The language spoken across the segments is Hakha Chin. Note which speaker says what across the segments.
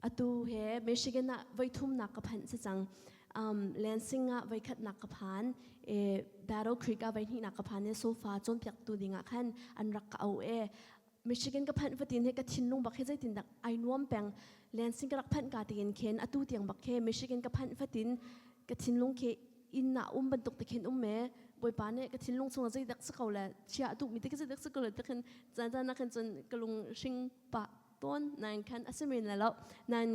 Speaker 1: Atu he Michigan ah voithumnak ka phanh si cang. Lansing ah voikhatnak ka phan. E, Battle Creek ah voihnihnak ka phan i sofa cawnpiaktu ding ah khan an rak ka auh e. Michigan ka phanh fatin he ka thinlung bak he zeitin dak ai nuam peng. Lansing ka rak phanh ka tiin khin atu tiang bak he Michigan ka phanh fatin ka thinlung khi inn ah um bantuk te khin um me. Bawipa nih ka thinlung chungah zeidak si ko le chia duh mi te zeidak si ko le te khin caan caan ah khin cun ka lung hring pah tawn nain khan a si men lai lo. Nain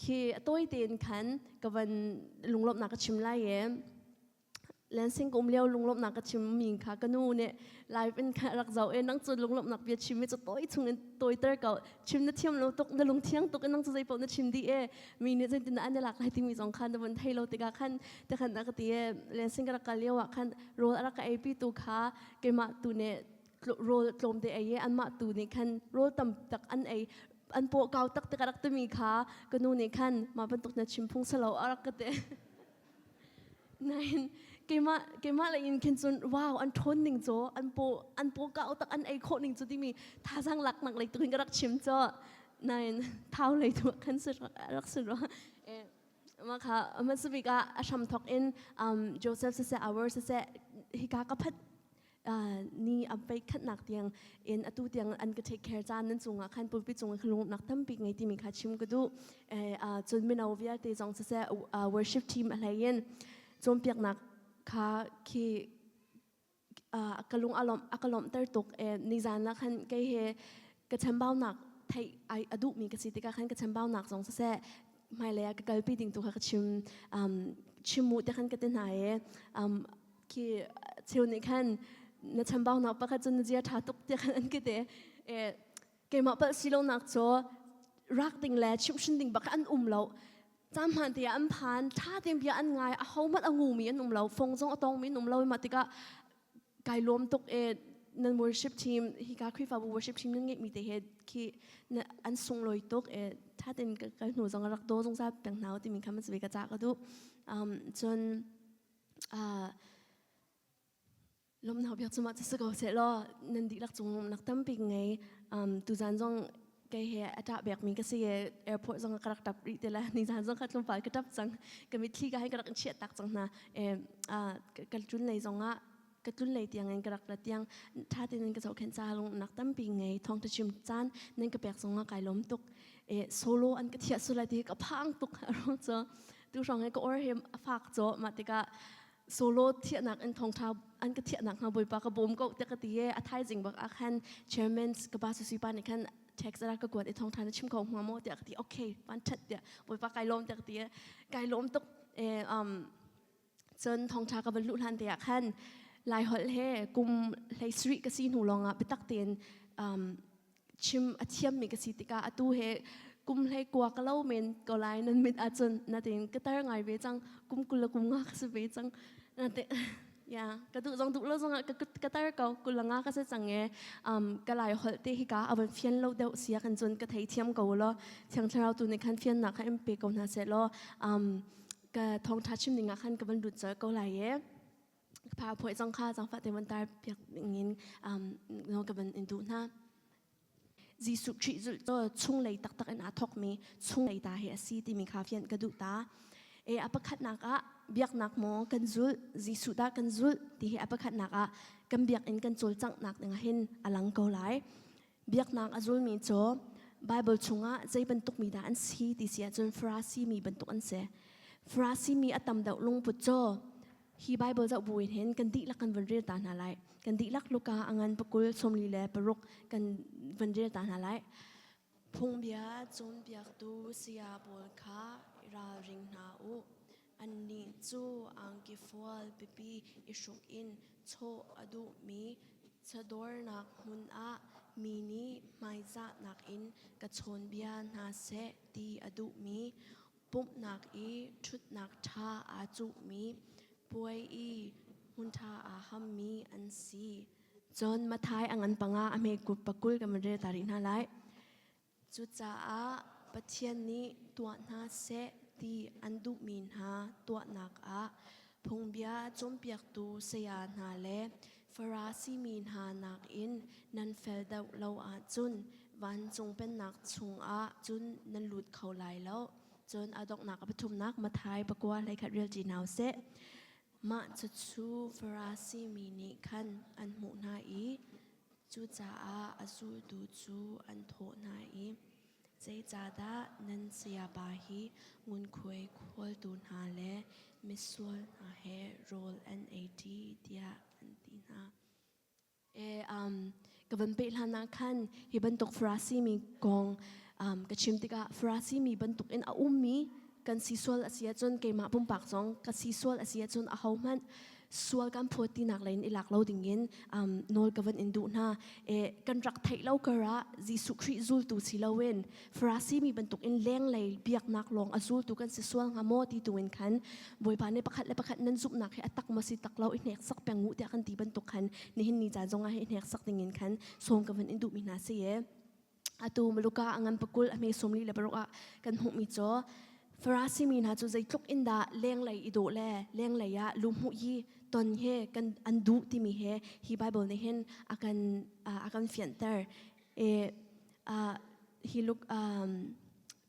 Speaker 1: khi a tawi tein khan ka van lunglawmhnak ka chim lai i Lansing ka um lio lunglawmhnak ka chim mi kha ka nu nih live in kha rak zoh i nang cu lunglawmhnak bia chim mi cu tawi chung in tawiter ko chim na thiam lo tuk na lung thiang tuk in nang cu zei paoh na chim dih e mi nih zeitin dah an i lak lai timi zong kha na vun thei lo tikah khan tikhan a ka ti i Lansing ka rak kal lio ah khan rawl a rak ka eipi tu kha keimah tu nih rawl tlawmte ei i anmah tu nih khan rawl tam tak an ei an paw kau tak te ka rak timi kha ka nu nih khan mah bantuk na chim phung salo a rak ka ti. Nain keimah keimah lei in khin cun wow an ṭhawn ning cu an paw kau tak an ei khawh ning cu timi thazaang laknak lei tu in ka rak chim cu. Nain thau lei tu khan si rak si rua. Mah kha hmasa bik ah a hram thawk in Joseph siseh Our siseh hika ka phat ni a pei khatnak tiang in atu tiang an ka take care caan nan cungah khan pulpit cungah khan lungnak tampi ngei timi kha chim ka duh. Cun mino vialte zong siseh, worship team a hlei in cawnpiaknak kha khi ka lung a ka lawmhter tuk. Nizan ah khan kei he ka chambaunak theih ai a duhmi ka si tikah khan ka chambaunak zong siseh, hmailei ah ka kalpi ding tu kha ka chim chim mu te khan ka ti hna i khi cheu nih khan na chambaunak pakhat cu na zia ṭha tuk tiah khan an ka ti. Keimah palh si lonak cu rak ding le chimhhrin ding bak an um lo. Caan hmaan te ah an phan, ṭha tein bia an ngai, ahohmanh a ngumi an um lo, fong zong a tongmi an um lo. Mah tikah kai lawm tuk e. Nan worship team, hika Khrihfabu worship team nan ngeihmi te he khi an sunglawi tuk e. Ṭha tein ka hnu zong a rak daw zungzal peng hna timi kha man ka ca ka duh. Cun lawmhnak biak cumah cu si ko seh law nan dihlak cung lawmhnak tampi ngei. Tuzan zong kei he a ṭah bekmi ka si i airport zong ka rak ṭap rih te la. Nizan zong kha tlawmpal ka ṭap cang. Ka mitthli ka hin ka rak in chiah tak cang hna. Ka tlun lei zong ah ka tlun lei tiang in ka rak ra tiang ṭha tein nan ka zohkhenh ca lungnak tampi ngei. Thawngṭha chim caan nan ka pek zong ah kai lawm tuk. Solo an ka thiah sulai ti ka phang tuk ruang cu tu hrawng hi ka or hi a fak caw. Mah tikah solo thiahnak in thawngṭha an ka thiahnak hnga Bawipa ka bawm ko tiah ka ti i a thaizing bak ah khan chairman ka pa Susi pa nih khan text a ka kuat i thawngṭha na chim kho hnga maw tiah ka ti. Okay, van ṭhat tiah Bawipa kai lawm tiah ka ti i kai lawm tuk. Cun thawngṭha ka van luh hlan te ah khan Laiholh he kum 17 ka si hnu lawngah biatak tein chim a thiammi ka si tikah atu he kum 19 ka lo men ko lai nan mit ahcun, natin ka tar ngai ve cang, kum 25 ka si ve cang nate. Ya, ka duh zong duh lo zong ah ka tar ko, 25 ka si cang e. Ka lai holh te hi ka avan fian lo deuh sia kan cun ka thei thiam ko lo. Thiang Thlarau tu nih khan fiannak kha in pe ko hna seh law ka thawngṭha chim ding ah khan ka van lut colh ko lai e. PowerPoint zong kha zaangfah te van tar piak ding in no ka van in duh hna. Jesuh Khrih zulh cu chunglei taktak in aa thawkmi chunglei ta hi a si timi kha fianh ka duh ta. E, a pakhatnak ah biaknak maw kan zulh, Jesuh dah kan zulh ti hi a pakhatnak ah kan biakinn kan cawlcanghnak ding ah hin a lang ko lai. Biaknak a zulmi cu Bible chungah zei bantuk mi dah an si ti si ahcun Farasi mi bantuk an si. Farasi mi a tam deuh lungput cu hi Bible zoh buin hin kan dihlak kan van rel ta hna lai. Kan dihlak Luka a ngan pakul 46 kan van rel ta hna lai. Phungbia cawnpiaktu saya pawl kha i ralring hna u. Annih cu angki fual pipi i hruk in chaw a duhmi chawdawrnak hmun ah mi nih hmaizahnak in ka chawnbia hna seh ti a duhmi, pumhnak i ṭhutnak ṭha aa cuhmi, puai i hmunṭha aa hammi an si. Cun Matthai a ngan panga a hme 20 kan van rel ta rih hna lai. Cucaah Pathian nih tuah hna seh ti an duhmi hna tuahnak ah phungbia cawnpiaktu saya hna le Farasi mi hna nakin nan fel deuh lo ahcun Vancung pennak chungah cun nan lut kho lai lo. Cun a donghnak a pathumnak Matthai pakua 21 rel ṭi hna usih. Mah cucu Farasi mi nih khan an hmuh hna i cucaah a zultu cu an thawh hna i, Zeicahdah nan sayapa hi ngunkhuai khawltu hna le misual hna he rawl an ei ṭi tiah an ti hna. Ka van peh hlan ah khan hi bantuk Farasi mi kong ka chim tikah Farasi mi bantuk in a ummi kan si sual a si ahcun keimah pumpak zong ka si sual a si ahcun ahohmanh sual kan phawt tinak lei in i lak lo dingin nawl ka van in duh hna. Kan rak theih lo kar ah Jesuh Khrih zultu si loin Farasi mi bantukin lenglei biaknak lawng a zultu kan si sual hnga maw ti tu in khan Bawipa nih pakhat le pakhat nan zumhnak hi a tak maw si tak lo i hneksak peng u tiah kan ti bantuk khan nihin ni caan zongah hi hneksak ding in khan sawm ka van in duhmi hna si e. Atu Maluka a ngan pakul a hme 46 ah kan hmuhmi cu Farasi mi hna cu zeitluk in dah lenglei i dawh le lenglei ah luhmuh hi ton he kan an duh timi he hi Bible nih hin a kan a kan fianter. E hi luk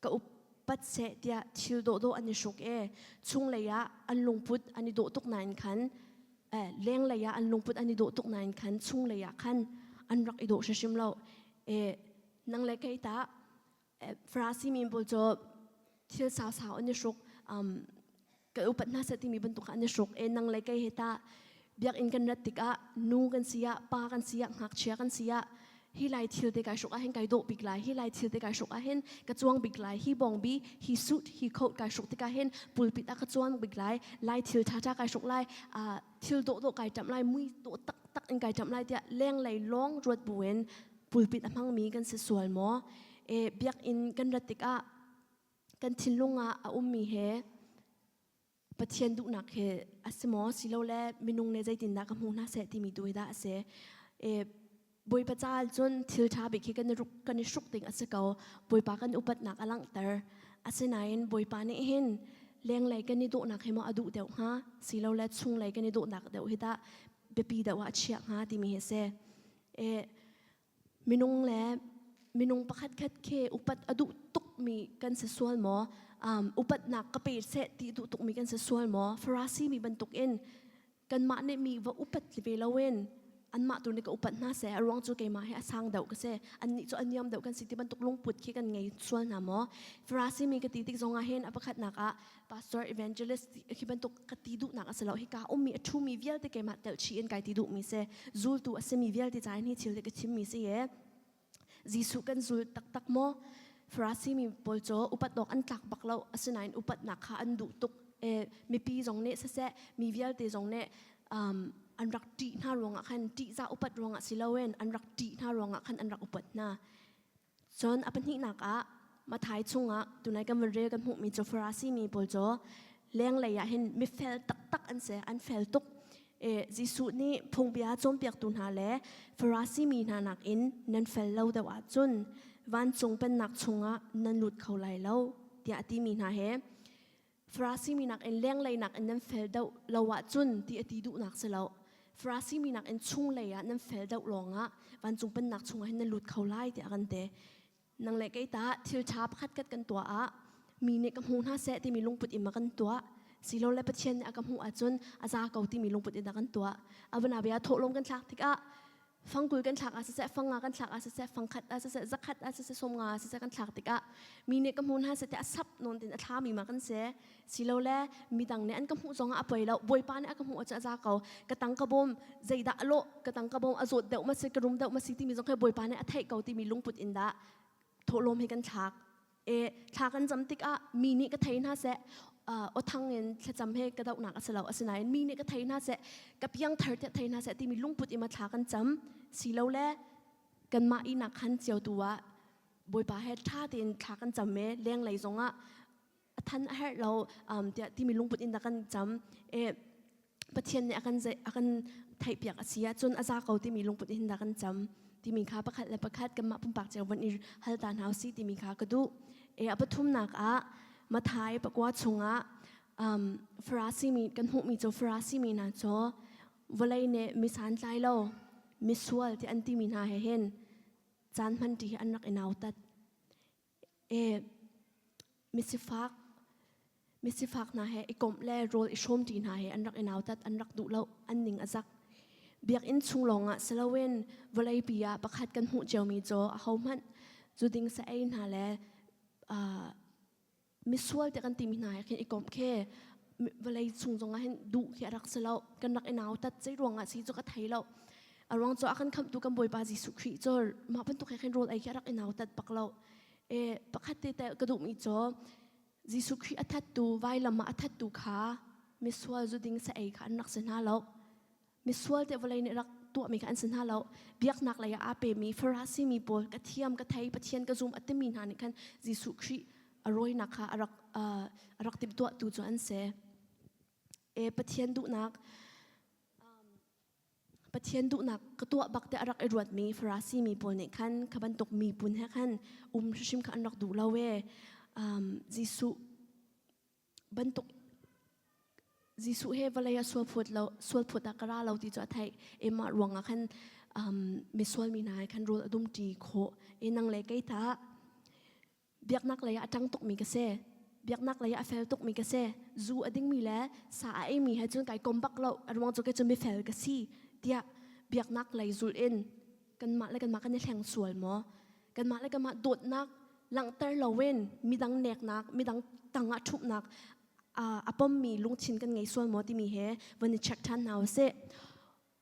Speaker 1: ka upat seh tiah thil dawhdawh an i hruk e chunglei ah an lungput an i dawh tuk nain khan lenglei ah an lungput an i dawh tuk nain khan chunglei ah khan an rak i dawh hrimhrim lo. E nang le kei ta Farasi mi pawl cu thil sau-sau an i hruk. Ka upat hna seh timi bantuk an i hruk. E nang le kei he tah biakinn kan rat tikah nu kan si ah, pa kan si ah, ngakchia kan si ah, hi lai thil te kai hruk ah hin kai dawh bik lai, hi lai thil te kai hruk ah hin ka cuang bik lai, hi bawngbi, hi suit, hi coat kai hruk tikah hin pulpit ah ka cuang bik lai, lai thil ṭhaṭha kai hruk lai, thil dawhdawh kai ṭamh lai, mui dawh taktak in kai ṭamh lai tiah lenglei lawng ruat buin pulpit a hmangmi kan si sual maw? E, biakinn kan rat tikah kan thinlung ah a ummi he Pathian duhnak he a si maw silole minung nih zeitindah ka hmu hna seh timi tu hi dah a si. E, Bawipa caah cun thil ṭha bik hi kan i, kan i hruk ding a si ko. Bawipa kan upatnak a langhter. Asinain Bawipa nih hin lenglei kan i dawhnak hi maw a duh deuh hnga silole chunglei kan i dawhnak deuh hi dah biapi deuh ah a chiah hnga timi hi a si. E, minung le minung pakhat khat khi upat a duh tukmi kan si sual maw? Upatnak ka pe seh ti duh tukmi kan si sual maw? Farasi mi bantukin kanmah nih mi va upat ve loin anmah tu nih ka upat hna seh a ruang cu keimah hi a sang deuh ka si annih cu a niam deuh kan si ti bantuk lungput khi kan ngei sual hna maw? Farasi mi ka ti tik zongah hin a pakhatnak ah pastor evangelist khi bantuk ka ti duhnak a si lo. Hika ummi a ṭhumi vialte keimah telhchih in kai ti duhmi si. Zultu a simi vialte ca in hi thil hi ka chimmi si e. Jesuh kan zul taktak maw? Farasi mi pawl cu upat awk an tlak bak lo. Asinain upatnak kha an duh tuk. E, mipi zong nih siseh, mi vialte zong nih an rak ṭih hna ruangah khan ṭihzah upat ruangah si loin an rak ṭih hna ruangah khan an rak upat hna. Cun a pahnihnak ah Matthai chungah tunai kan van rel kan hmuhmi cu Farasi mi pawl cu lenglei ah hin mifel taktak an si, an fel tuk. E, Jesuh nih phungbia cawnpiaktu hna le Farasi mi hna nakin nan fel lo deuh ahcun vancung pennak chungah nan lut kho lai lo tiah a timi hna he Farasi mi nakin lenglei nakin nan fel deuh lo ahcun ti a ti duhnak si lo. Farasi mi nakin chunglei ah nan fel deuh lawngah vancung pennak chungah hin nan lut kho lai tiah a kan ti. Nang le kei tah thil ṭha pakhat khat kan tuah ah mi nih ka hmu hna seh timi lungput in ma kan tuah silole Pathian nih a ka hmuh ahcun a za ko timi lungput in dah kan tuah. Avanabia thawhlawm kan thlak tikah fangkul kan thlak ah siseh fanga kan thlak ah siseh fangkhat ah siseh zakhat ah siseh sawmnga ah siseh kan thlak tikah mi nih ka hmu hna seh tiah a sap nawn tin a thlami ma kan si silole midang nih an ka hmuh zongah a poi lo bawipa nih a ka hmuh ahcun a za ko ka tang ka bawm zeidah a lawh ka tang ka bawm a zawt deuh ma si ka rum deuh ma si timi zong khi bawipa nih a theih ko timi lungput in dah thawhlawm hi kan thlak E thla kan cam tikah mi nih ka thei hna seh aw thang in thlacam he ka dohnak a si lo asinain mi nih ka thei hna seh ka piang thar tiah thei hna seh timi lungput in thla kan cam silo le kanmah ihnak khan cio tu ah Bawipa he ṭha tein thla kan cam e lenglei zongah a than a herh lo tiah timi lungput in dah kan cam e Pathian nih a kan a kan theihpiak a si ahcun a za ko timi lungput hin dah kan cam timi kha pakhat le pakhat kanmah pumpak cio von i hal ta hna usih timi kha ka duh. E a pathumnak ah Mathai pakua chungah Farasi mi kan hmuhmi cu Farasi mi hna cu vawlei nih mi santlai lo misual ti an timi hna he hin. Caan hmanṭi hi an rak i nautat. E misifak misifak hna he i komh le rawl i hrawmṭi hna he an rak i nautat, an rak duh lo, an ning a zak. Biakinn chung lawngah si loin vawleipi ah pakhat kan hmuh ciomi cu ahohmanh zuding sa ei hna le misual te kan timi hna he khin i komh khi vawlei chung zongah hin duh khi a rak si lo. Kan rak i nautat zei ruangah si cu ka thei lo. A ruang cu a kan khamhtu kan Bawipa Jesuh Khrih cu mah bantuk he khin rawl ei khi a rak i nautat bak lo. E pakhat te te ka duhmi cu Jesuh Khrih a thattu vailam ah a thattu kha misual zuding sa ei kha an rak si hna lo. Misual te vawlei nih rak tuahmi kha an si hna lo. Biaknak lei ah aa pemi Farasi mi pawl ka thiam ka thei Pathian ka zum a timi hna nih khan Jesuh Khrih a rawinak kha a rak a rak timhtuahtu cu an si. E Pathian duhnak Pathian duhnak ka tuah bak te a rak i ruatmi Farasi mi pawl nih khan kha bantuk miphun he khan um hrimhrim kha an rak duh lo e. Jesuh bantuk Jesuh he vawlei ah sualphut lo sualphut ah ka ra lo ti cu a theih. E mah ruangah khan misual mi hna he khan rawl a dum ṭi khawh. E nang le kei tah biaknak lei ah a ṭang tukmi ka si. Biaknak lei ah a fel tukmi ka si. Zu a dingmi le sa a eimi he cun kai kom bak lo. A ruang cu kei cu mifel ka si tiah biaknak lei zulh in kanmah le kanmah kan i hleng sual maw? Kanmah le kanmah dawtnak langhter loin midang neknak, midang tangah ṭhumhnak a pommi lungthin kan ngei sual maw timi he van i check ṭhan hna usih.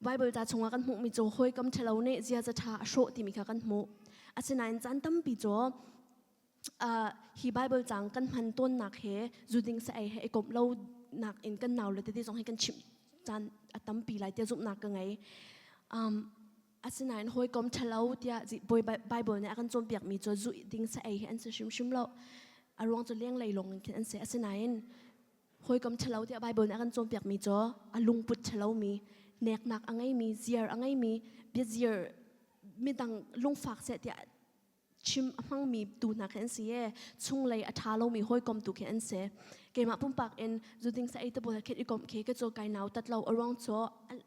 Speaker 1: Bible ca chungah kan hmuhmi cu hawikom ṭhalo nih ziaza ṭha a hrawh timi kha kan hmuh. Asinain caan tampi cu hi Bible cang kan hman tawnnak he zuding sa ei he i komh lo nak in kan nau le tete zong hi kan chimh caan a tampi lai tiah zumhnak ka ngei. Asinain hawikom ṭhalo tiah Bible nih a kan cawnpiakmi cu zu ding sa ei hi an si hrimhrim lo. A ruang cu lenglei lawng in khin an si. Asinain hawikom ṭhalo tiah Bible nih a kan cawnpiakmi cu a lungput ṭhalomi, neknak a ngeimi, ziar a ngeimi, biaziar midang lungfak seh tiah chim a hmangmi tu hna khi an si e chunglei a ṭha lomi hawikom tu khi an si. Keimah pumpak in zuding sa ei te pawl he khin i komh khi ka cu kai nau tat lo. A ruang cu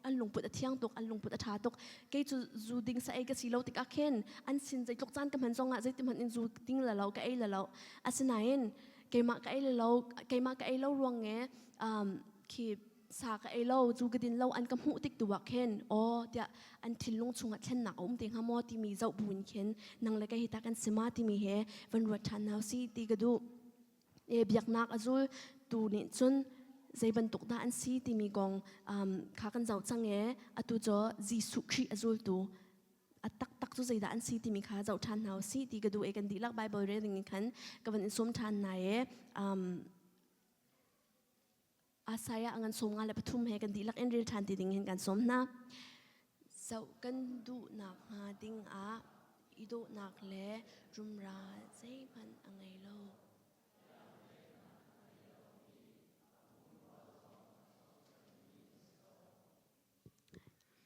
Speaker 1: an lungput a thiang tuk, an lungput a ṭha tuk. Kei cu zu ding sa ei ka si lo tikah khin an sin zeitluk caan ka hman zongah zeiti hmanh in zu ding la lo ka ei la lo. Asinain keimah ka ei la lo, keimah ka ei lo ruang nge khi sa ka ei lo, zu ka din lo an ka hmuh tik tu ah khin aw tiah an thinlung chungah thlennak a um te hnga maw timi zoh buin khin nang le kei hi ta kan si ma timi he van ruat ṭhan hna si ti ka duh. E biaknak a zul tu nih cun zei bantuk dah an si timi kong kha kan zoh cang e atu cu Jesuh Khrih a zultu a taktak cu zeidah an si timi kha zoh ṭhan hna usih ti ka duh e kan dihlak Bible rel ding in khan ka van in sawm ṭhan hna e. Isaiah a ngan 53 he kan dihlak in rel ṭhan ti ding hin kan sawm hna. Zoh kan duhnak hnga ding ah i dawhnak le rumra zeihmanh a ngei lo.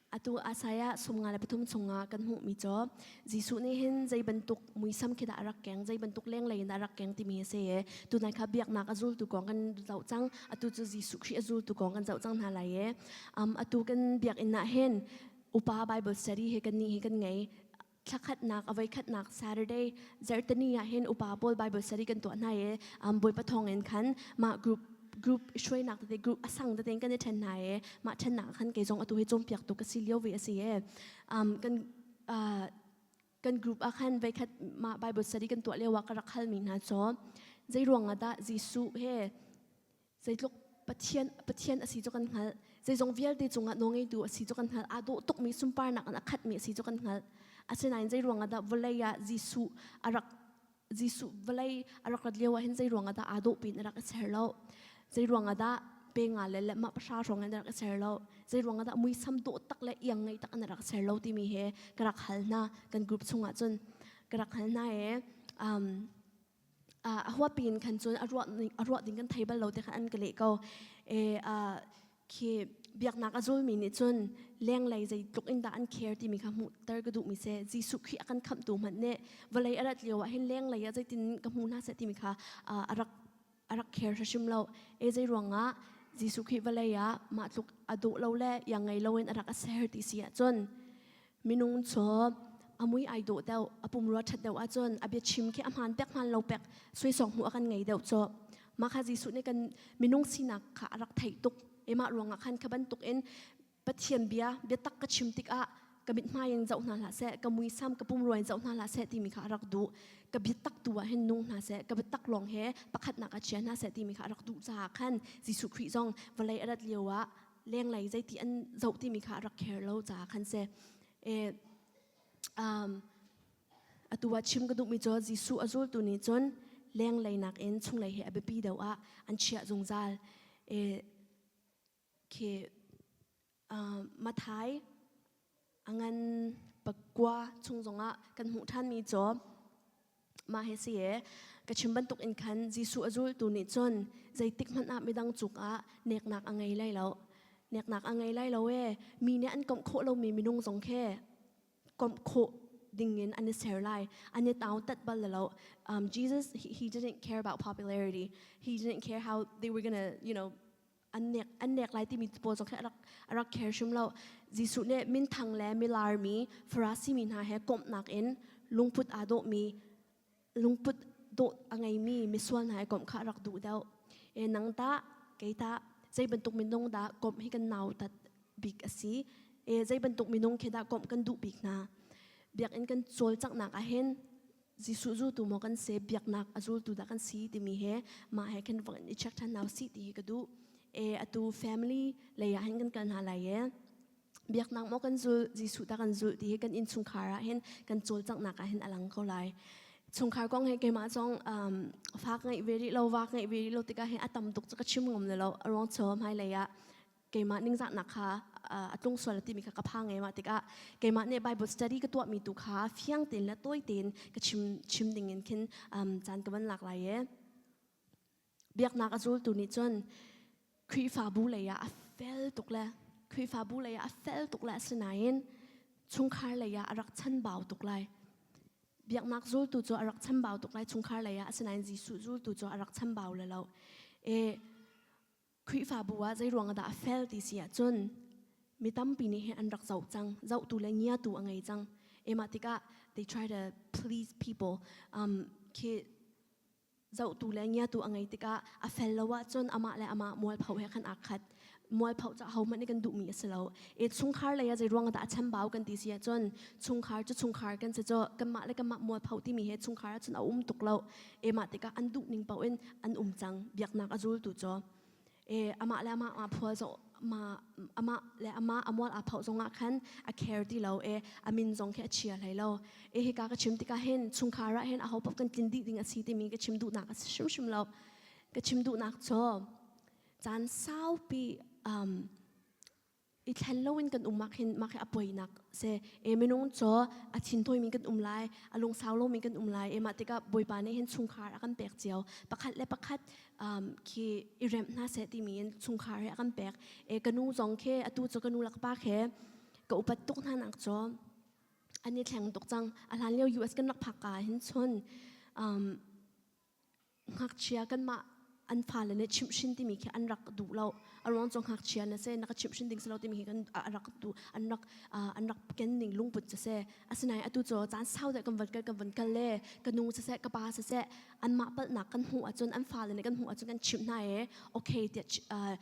Speaker 1: Atu Isaiah 53 chungah kan hmuhmi cu Jesuh nih hin zei bantuk muisam khi dah a rak keng, zei bantuk lenglei in dah a rak keng timi a si i tunai kha biaknak a zultu kong kan zoh cang. Atu cu Jesuh Khrih a zultu kong kan zoh cang hna lai i atu kan biakinn ah hin upa Bible study hi kannih hi kan ngei. Thlakhatnak a voikhatnak Saturday zarhteni ah hin upa pawl Bible study kan tuah hna i Bawipa thawng in khan mah group group hruainak tete group a sang tete kan i ṭhen hna i mah ṭhennak ah khan kei zong atu hi cawnpiaktu ka si lio ve a si i kan kan group ah khan voikhat mah Bible study kan tuah lio ah ka rak halmi hna cu zei ruang ah dah Jesuh he Zeitluk Pathian Pathian a si cu kan hngalh. Zeizong vialte cungah nawlngeitu a si cu kan hngalh. Aa dawh tukmi sunparnak in a khatmi a si cu kan hngalh. Asinain zei ruangah dah vawlei ah Jesuh a rak Jesuh vawlei a rak rat lio ah hin zei ruangah dah aa dawh piin a rak i ser lo? Zei ruangah dah pe nga le lehmah pahra hrawng in a rak i ser lo? Zei ruangah dah muisam dawh tak le iang ngei tak in a rak ser lo timi he ka rak hal hna kan group chungah cun ka rak hal hna i a huapi in khan cun a ruah ding kan thei bal lo te khan an ka leh ko. E khi biaknak a zulmi nih cun lenglei zeitluk in dah an care timi kha hmuhter ka duhmi si. Jesuh Khrih a kan khamhtu hmanh nih vawlei a rat lio ah hin lenglei ah zeitin ka hmu hna seh timi kha a rak a rak care hrim lo. E zei ruangah Jesuh Khrih vawlei ah mah tluk a dawh lo le iang ngei loin a rak a ser ti si ahcun minung cu. A mui ai dawh deuh, a pumrua ṭhat deuh ahcun a biachim khi a hmaan pek hmaan lo pek suaisawng hmuh a kan ngei deuh cu. Mah kha Jesuh nih kan minung sinak kha a rak theih tuk. E mah ruangah khan kha bantuk in Pathian bia biatak ka chim tikah ka mithmai in zoh hna hlah seh, ka muisam ka pumrua in zoh hna hlah seh timi kha a rak duh. Ka biatak tu ah hin nung hna seh, ka biatak lawng he pakhatnak ah chia hna seh timi kha a rak duh caah khan Jesuh Khrih zong vawlei a rat lio ah lenglei zeiti an zoh timi kha a rak care lo caah khan si. E, um, atu ah chim ka duhmi cu Jesuh a zultu nih cun lenglei nakin chunglei he a biapi deuh ah an chiah zungzal. E, khi uh, Mathai a ngan pakua chung zongah kan hmuh ṭhanmi cu mah hi si e ka chim bantuk in khan Jesuh a zultu nih cun zeitik hmanh ah midang cungah neknak a ngei lai lo neknak a ngei lai lo e mi nih an komh khawh lomi minung zong khi komh khawh dingin an i ser lai an i tau tat bal lo. Jesus, he didn't care about popularity. He didn't care how they were gonna an nek lai timi pawl zong khi a rak care hrim lo. Jesuh nih minthang le milar mi Farasi mi hna he komhnak in lungput aa dawhmi lungput dawh a ngeimi misual hna he komh kha a rak duh deuh. E nang tah kei tah zei bantuk minung dah komh hi kan nautat bik a si? E zei bantuk minung khi dah komh kan duh bik hna? Biakinn kan cawlcanghnak ah hin Jesuh zultu maw kan si, biaknak a zultu dah kan si timi he mah he khin vak in i check ṭhan hna usih ti hi ka duh. E atu family lei ah hin kan kal hna lai e. Biaknak maw kan zul, Jesuh dah kan zulh ti hi kan innchungkhar ah hin kan cawlcanghnak ah hin a lang ko lai. Chungkhar kong he keimah zong fak ngeih ve rih lo, vak ngeih ve rih lo tikah hin a tam tuk cu ka chim ngam lo. A ruang cu hmailei ah keimah ningzahnak kha a tlung sual timi kha ka phang ngai. Mah tikah keimah nih Bible study ka tuahmi tu kha fiang tein le tawi tein ka chim chim ding in khin caan ka van lak lai e. Biaknak a zultu nih cun Khrihfabu lei ah a fel tuk le Khrihfabu lei ah a fel tuk le asinain chungkhar lei ah a rak chanbau tuk lai. Biaknak zultu cu a rak chambau tuk lai chungkhar lei ah, asinain Jesuh zultu cu a rak chambau le lo. E Khrihfabu ah zei ruang dah a fel ti si ahcun mi tampi nih hin an rak zoh cang, zohtu le ngiatu a ngei cang. Emah tikah they try to please people. Khi zohtu le ngiatu a ngei tikah a fel lo ahcun amah le amah mualpho he khan aa khat. Mualpho cu ahohmanh nih kan duhmi a si lo. E chungkhar lei ah zei ruang dah a chambau kan ti si ahcun chungkhar cu chungkhar kan si cu kanmah le kanmah mualpho timi he chungkhar ahcun a um tuk lo. E mah tikah an duh ning paoh in an um cang biaknak a zultu cu. E amah le amah aa phual zong ma amah le amah a mual aa phoh zongah khan a care ti lo e a min zong khi a chia hlei lo. E hika ka chim tikah hin chungkhar ah hin aho paoh kan tlin dih ding a si timi ka chim duhnak a si hrimhrim lo. Ka chim duhnak cu caan saupi i thlen loin kan um ah khin mah khi a poinak si. E minung cu a thinhawimi kan um lai, a lungsau lomi kan um lai. E mah tikah Bawipa nih hin chungkhar a kan pek cio, pakhat le pakhat khi i remh hna seh timi in chungkhar he a kan pek. E ka nu zong khi atu cu ka nu le ka pa khi ka upat tuk hna nak cu an i thleng tuk cang. A hlan lio US kan rak phak ka hin chun ngakchia kanmah an fale nih chimhhrin timi khi an rak duh lo. A ruang cu ngakchia na si, na ka chimhhrin ding si lo timi khi kan a rak duh, an rak ken ning lungput cu si. Asinain atu cu caan sau deuh kan van kal kan van kal le ka nu siseh ka pa siseh anmah palhnak kan hmuh ahcun an fale nih kan hmuh ahcun kan chimh hna i okay tiah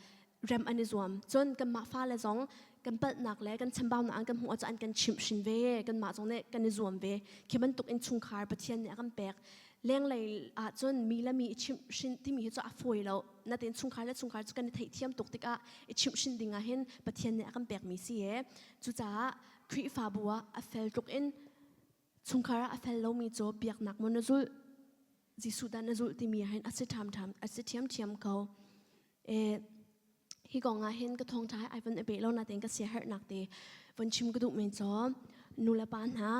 Speaker 1: rem an i zuam. Cun kanmah fale zong kan palhnak le kan chambaunak an kan hmuh ahcun an kan chimhhrin ve, kanmah zong nih kan i zuam ve. Khi bantuk in chungkhar Pathian nih a kan pek. Lenglei ahcun mi le mi i chimhhrin timi hi cu a fawi lo. Natin chungkhar le chungkhar cu kan i theihthiam tuk tikah i chimhhrin ding ah hin Pathian nih a kan pekmi si e. Cucaah Khrihfabu ah a fel tluk in chungkhar ah a fel lomi cu biaknak maw na zulh, Jesuh dah na zulh timi ah hin a si ṭhamṭham, a si ṭhiamṭhiam ko. E, hi kong ah hin ka thawngṭha hi ai von i pe lo natein ka siaherhnak te von chim ka duh men cu nu le pa hna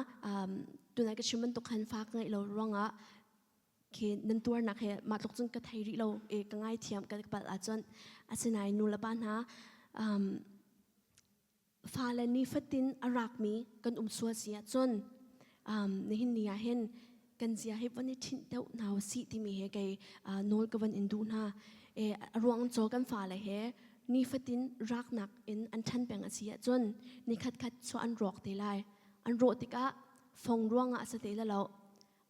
Speaker 1: tunai ka chim bantuk khan fa ka ngeih lo ruangah khi nan tuarnak he mah tluk cun ka thei rih lo e ka ngaithiam ka palh ahcun. Asinain nu le pa hna, fale nifatin a rakmi kan um sual si ahcun nihin ni ah hin kan zia hi van i ṭhinh deuh hna usih timi he kei nawl ka van in duh hna. A ruang cu kan fale he nifatin raknak in an ṭhan peng a si ahcun nikhat khat cu an rawk te lai. An rawh tikah. Fong ruangah a si te lo.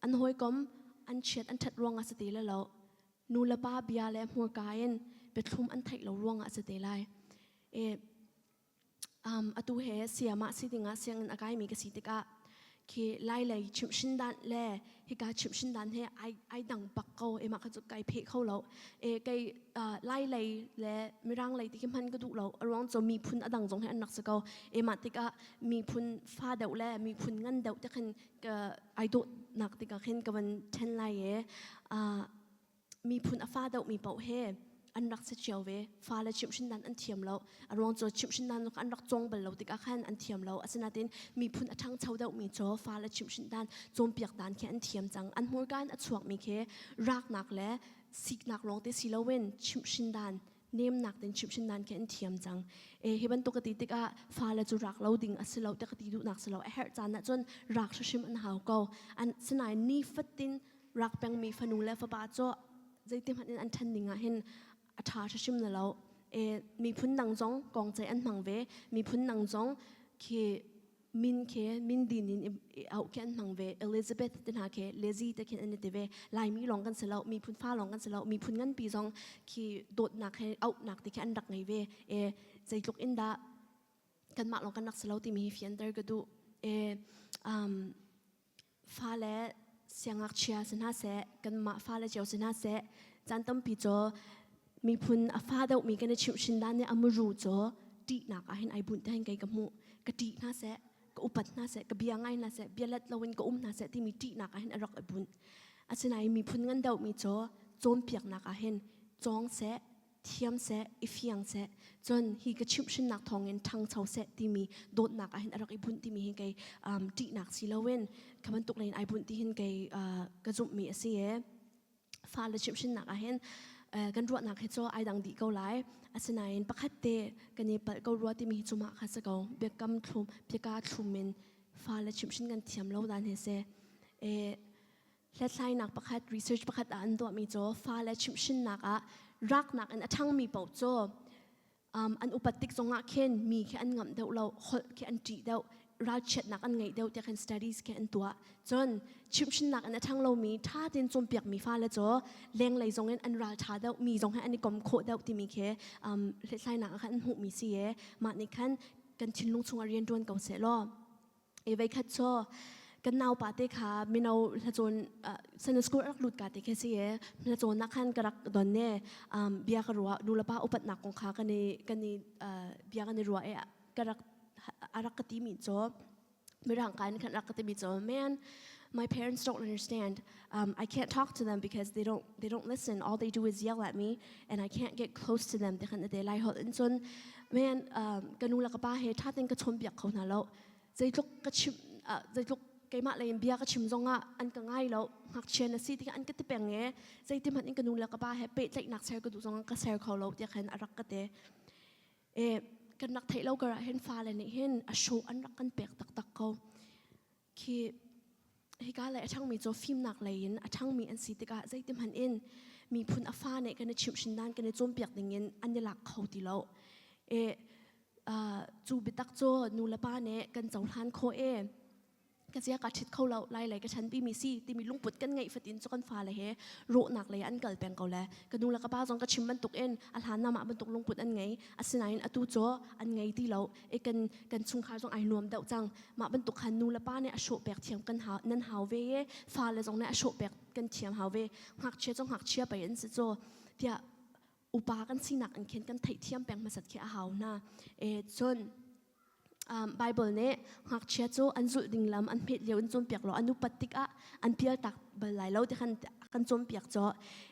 Speaker 1: An hawikom an chiat an ṭhat ruangah a si te lo. Nu le pa bia le hmurka in biathlum an theih lo ruangah a si te lai. E, atu he sayamah si dingah sianginn a kaimi ka si tikah khi lai lei chimhhrin dan le hika chimhhrin dan he ai ai dang bak ko e mah kha cu kai pheh kho lo e kei lai lei le mirang lei ti khi hman ka duh lo a ruang cu miphun a dang zong he an rak si ko e mah tikah miphun fa deuh le miphun ngan deuh te khin ka ai dawh nak tikah khin ka van then lai e miphun a fa deuhmi paoh he an rak si cio ve. Fale chimhhrin dan an thiam lo. A ruang cu chimhhrin dan an rak cawng bal lo tikah khan an thiam lo. Asinain miphun a ṭhangcho deuhmi cu fale chimhhrin dan cawnpiak dan khi an thiam cang. An hmurka in a chuakmi khi raknak le siknak lawng te si loin chimhhrin dan nemnak ten chimhhrin dan khi an thiam cang. E hi bantuk ka ti tikah fale cu rak lo ding a si lo te ka ti duhnak si lo. A herh caan ahcun rak hrimhrim an hau ko. An sinain nifatin rak pengmi fanu le fapa cu zeiti hmanh in an ṭhan ning ah hin a ṭha hrimhrim na lo. E, miphun dang zong kong ceih an hmang ve. Miphun dang zong khi min khi min din in auh khi an hmang ve. Elizabeth te hna khi Lizzie te khin an i ti ve. Laimi lawng kan si lo, miphun fa lawng kan si lo, miphun nganpi zong khi dawtnak he auhnak ti khi an rak ngei ve. E, zeitluk in dah kanmah lawng kan rak si lo timi hi fianter ka duh. E, Fale siangngakchia si hna seh, kanmah fale cio si hna seh, caan tampi cu miphun a fa deuhmi kan i chimhhrin dan nih a muru cu ṭihnak ah hin ai bunh te hin kei ka hmuh. Ka ṭih hna seh, ka upat hna seh, ka bia ngai hna seh, bia let loin ka um hna seh timi ṭihnak ah hin a rak i bunh. Asinain miphun ngan deuhmi cu cawnpiaknak ah hin cawng seh, thiam seh, i fiang seh, cun hi ka chimhhrinnak thawngin ṭhangcho seh timi dawtnak ah hin a rak i bunh timi hi kei ṭihnak si loin kha bantuk lei in ai bunh ti hin kei ka zumhmi a si e. Fale chimhhrinnak ah hin kan ruahnak hi cu ai dang dih ko lai. Asinain pakhat te kan i palh ko rua timi hi cu mah kha si ko. Biakam thlum, biaka thlum in fale chimhhrin kan thiam lo dan hi si. E, Hlathlainak pakhat, research pakhat ah an tuahmi cu fale chimhhrinnak ah raknak in a ṭhangmi paoh cu an upat tik zongah khin mi khi an ngamh deuh lo, holh khi an ṭih deuh, ralchiatnak an ngeih deuh tiah khin studies khi an tuah. Cun chimhhrinnak in a ṭhang lomi, ṭha tein cawnpiakmi fale cu lenglei zongin an ralṭha deuh, mi zong he an i kom khawh deuh timi khi hlathlainak ah khan an hmuhmi si i mah nih khan kan thinlung chungah rian ṭuan ko seh law E veikhat cu kan naupa te kha mino hlacawn Sunday school rak lut ka te khi si e hlacawn nak khan ka rak don ne bia ka ruah nu le pa upatnak kong kha kan i kan i bia kan i ruah e ka rak a rak ka ti mi cu mirang ka in khan rak ka ti mi cu man my parents don't understand I can't talk to them because they don't listen. All they do is yell at me and I can't get close to them. Te khan te lai hol in cun man ka nu le ka pa he tha ten ka chawn biak kho hna lo zeitluk ka chim zeitluk keimah lei in bia ka chim zongah an ka ngai lo ngakchia na si tikah an ka ti peng e zeiti hmanh in ka nu le ka pa he pehtlaihnak ser ka duh zongah ka ser kho lo tiah khan a rak ka te e kan rak theih lo kar ah hin fale nih hin a hrawh an rak kan pek taktak ko khi hika lei a ṭhangmi cu fimnak lei in a ṭhangmi an si tikah zeiti hmanh in miphun a fa nih kan i chimhhrin dan kan i cawnpiak ding in an i lak kho ti lo e cu biatak cu nu le pa nih kan cohlan khawh e ka zia ka ṭhit kho lo lai lei ka ṭhanpi mi si timi lungput kan ngeih fatin cu kan fale he rawhnak lei an kal peng ko le ka nu le ka pa zong ka chim bantuk in a hlan nama bantuk lungput an ngei asinain atu cu an ngei ti lo e kan kan chungkhar zong ai nuam deuh cang mah bantuk khan nu le pa nih a hrawh pek thiam kan hau nan hau ve e fale zong nih a hrawh pek kan thiam hau ve ngakchia cu ngakchia pei an si cu tiah upa kan sinak in khin kan theihthiam peng hmasat khi a hau hna e cun Bible nih ngakchia cu an zulh ding lam an hmet lio in cawnpiak law an upat tikah an pial tak bal lai lo ti khan kan cawnpiak cu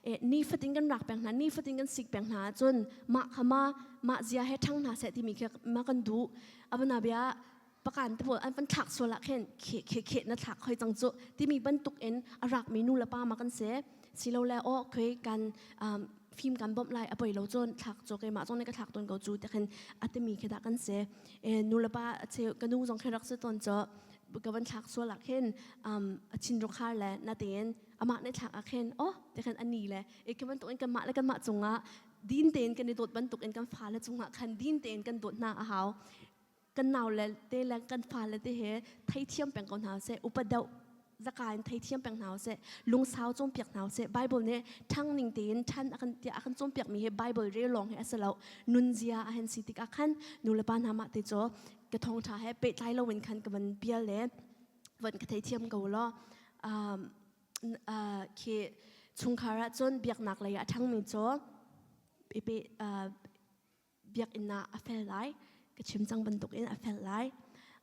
Speaker 1: e nifatin kan rak peng hna nifatin kan sik peng hna ahcun mah kha ma mah zia he ṭhang hna seh timi khi ma kan duh abana bia pakan te pawl an van thlak sual ah khin khe khe khe na thlak khoi cang cu timi bantuk in a rakmi nu le pa ma kan si silole aw khoi kan fim kan bawmh lai a poi lo cun thlak cu keimah zong nih ka thlak tawn ko cu ti khin a timi khi dah kan si e nu le pa ka nu zong khi rak si tawn cu ka van thlak sual ah khin a chin rukhar le na tein amah nih thlak ah khin oh ti khin ani le e khi bantuk in kanmah le kanmah cungah din tein kan i dawt bantuk in kan fale cungah khan din tein kan dawt hna a hau. Kan nau le te le kan fale te he theithiam peng ko hna seh. Upa deuh zaka in theithiam peng hna seh. Lungsau cawnpiak hna seh. Bible nih ṭhang ning tein ṭhan a kan tiah a kan cawnpiak mi hi Bible rel lawng hi a si lo. Nunzia a hen si tikah khan nu le pa hna mah te cu ka thawngṭha he pehtlai loin khan ka van pial le van ka theithiam ko law. Um, khi chungkhar ah cun biaknak lei ah a ṭhangmi cu biakinn ah a fel lai. Ka chim cang bantukin a fel lai.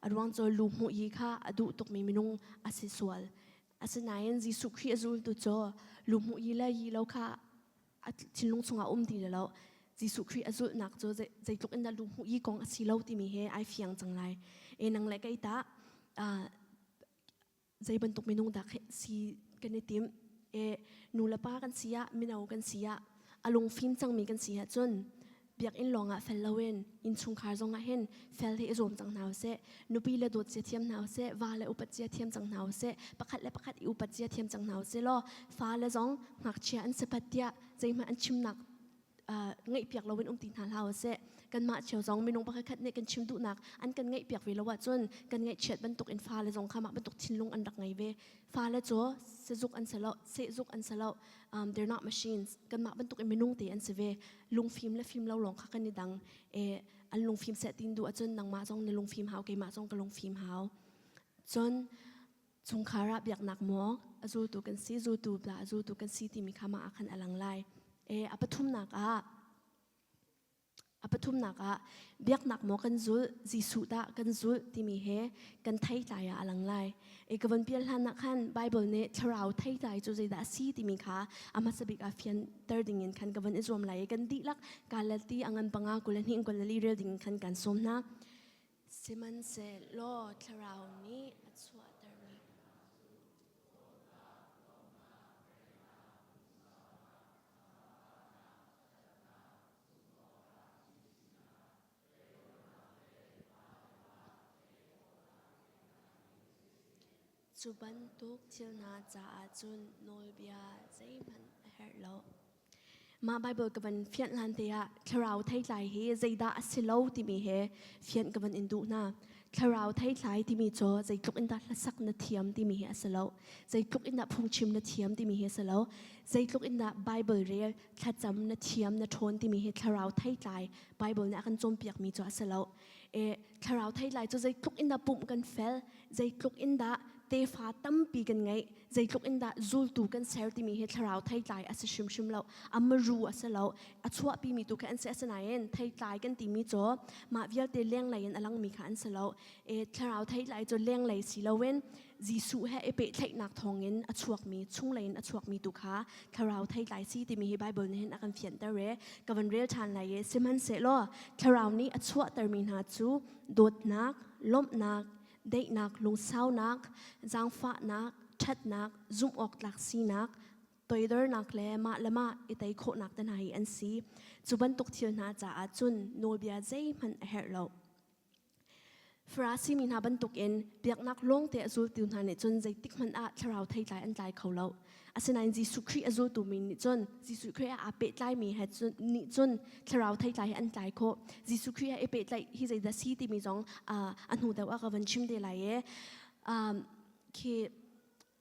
Speaker 1: A ruang cu lu hmuh yi kha a duh tukmi minung a si sual. Asinain Jesuh Khrih a zultu cu lu hmuh yi le yi lo kha a thinlung chungah um ti lo. Jesuh Khrih a zulhnak cu zeitluk in dah lu hmuh yi kong a si lo timi he ai fiang cang lai. E nang le kei tah zei bantuk minung dah si kan i tim e nu le pa kan si ah mino kan si ah a lungfim cangmi kan si ahcun biakinn lawngah fel loin innchungkhar zongah hin fel hi i zuam cang hna usih nupi le dawt cia thiam hna usih va le upat cia thiam cang hna usih pakhat le pakhat i upat cia thiam cang hna usih law fa le zong ngakchia an si pat tiah zeihmanh an chimnak ngaihpiak loin um ti hna hlah usih. Kanmah cio zong minung pakhat khat nih kan chim duhnak an kan ngaihpiak ve lo ahcun kan ngaihchiat bantuk in fale zong kha mah bantuk thinlung an rak ngei ve. Fale cu sezuk an si lo, sehzuk an si lo. They're not machines. Kanmah bantuk in minung te an si ve. Lungfim le fim lo lawng kha kan i dang. E, an lungfim seh tin duh ahcun nangmah zong na lungfim hau, keimah zong ka lungfim hau. Cun chungkhar ah biaknak maw a zultu kan si zultu bla a zultu kan si timi kha mah ah khan a lang lai e a pathumnak ah a pathumnak ah biaknak maw kan zulh Jesuh dah kan zulh timi he kan theitlai ah a lang lai e ka von pial hlan ah khan Bible nih thlarau theitlai cu zeidah a si timi kha a hmasa bik ah fianter ding in khan ka von i zuam lai i kan dihlak Galati a ngan panga 22 24 rel ding in khan kan sawm hna Sihmanhsehlaw Thlarau nih a chuahtermi Cu bantuk thil hna caah cun nawlbia zeihmanh a herh lo. Mah Baibal ka van fianh hlan te ah thlarau theitlai hi zeidah a si lo timi he fianh ka van in duh hna. Thlarau theitlai timi cu zeitluk in dah hlasak na thiam timi hi a si lo. Zeitluk in dah phungchim na thiam timi hi a si lo. Zeitluk in dah Baibal rel, thlacam na thiam, na ṭhawn timi hi thlarau theitlai Baibal nih a kan cawnpiakmi cu a si lo. E, thlarau theitlai cu zeitluk in dah pumh kan fel, zeitluk in dah tefa tampi kan ngeih, zeitluk in dah zultu kan ser timi hi thlarau theitlai a si hrimhrim lo a maru a si lo a chuahpimi tu kha an si asinain theitlai kan timi cu mah vialte lenglei in a langmi kha an si lo e thlarau theitlai cu lenglei si loin Jesuh he i pehtlaihnak thawngin a chuakmi chunglei in a chuakmi tu kha thlarau theitlai si timi hi Bible nih hin a kan fianter e ka van rel ṭhan lai e sihmanhsehlaw thlarau nih a chuahtermi hna cu dawtnak lawmhnak daihnak, lungsaunak, zaangfahnak, ṭhatnak, zumhawktlak sinak, toidornak le mah le mah i tei khawhnak te hna hi an si. Cu bantuk thil hna caah cun nawlbia zeihmanh a herh lo. Farasi mi hna bantukin biaknak lawngte a zultu hna nih cun zeitik hmanh ah thlarau theitlai an tlai kho lo. Asinain Jesuh Khrih a zultu mi nih cun Jesuh Khrih ah aa pehtlaimi he cun nih cun thlarau theitlai hi an tlai khawh. Jesuh Khrih he i pehtlaih hi zeidah si timi zong a hnu deuh ah ka van chim te lai i khi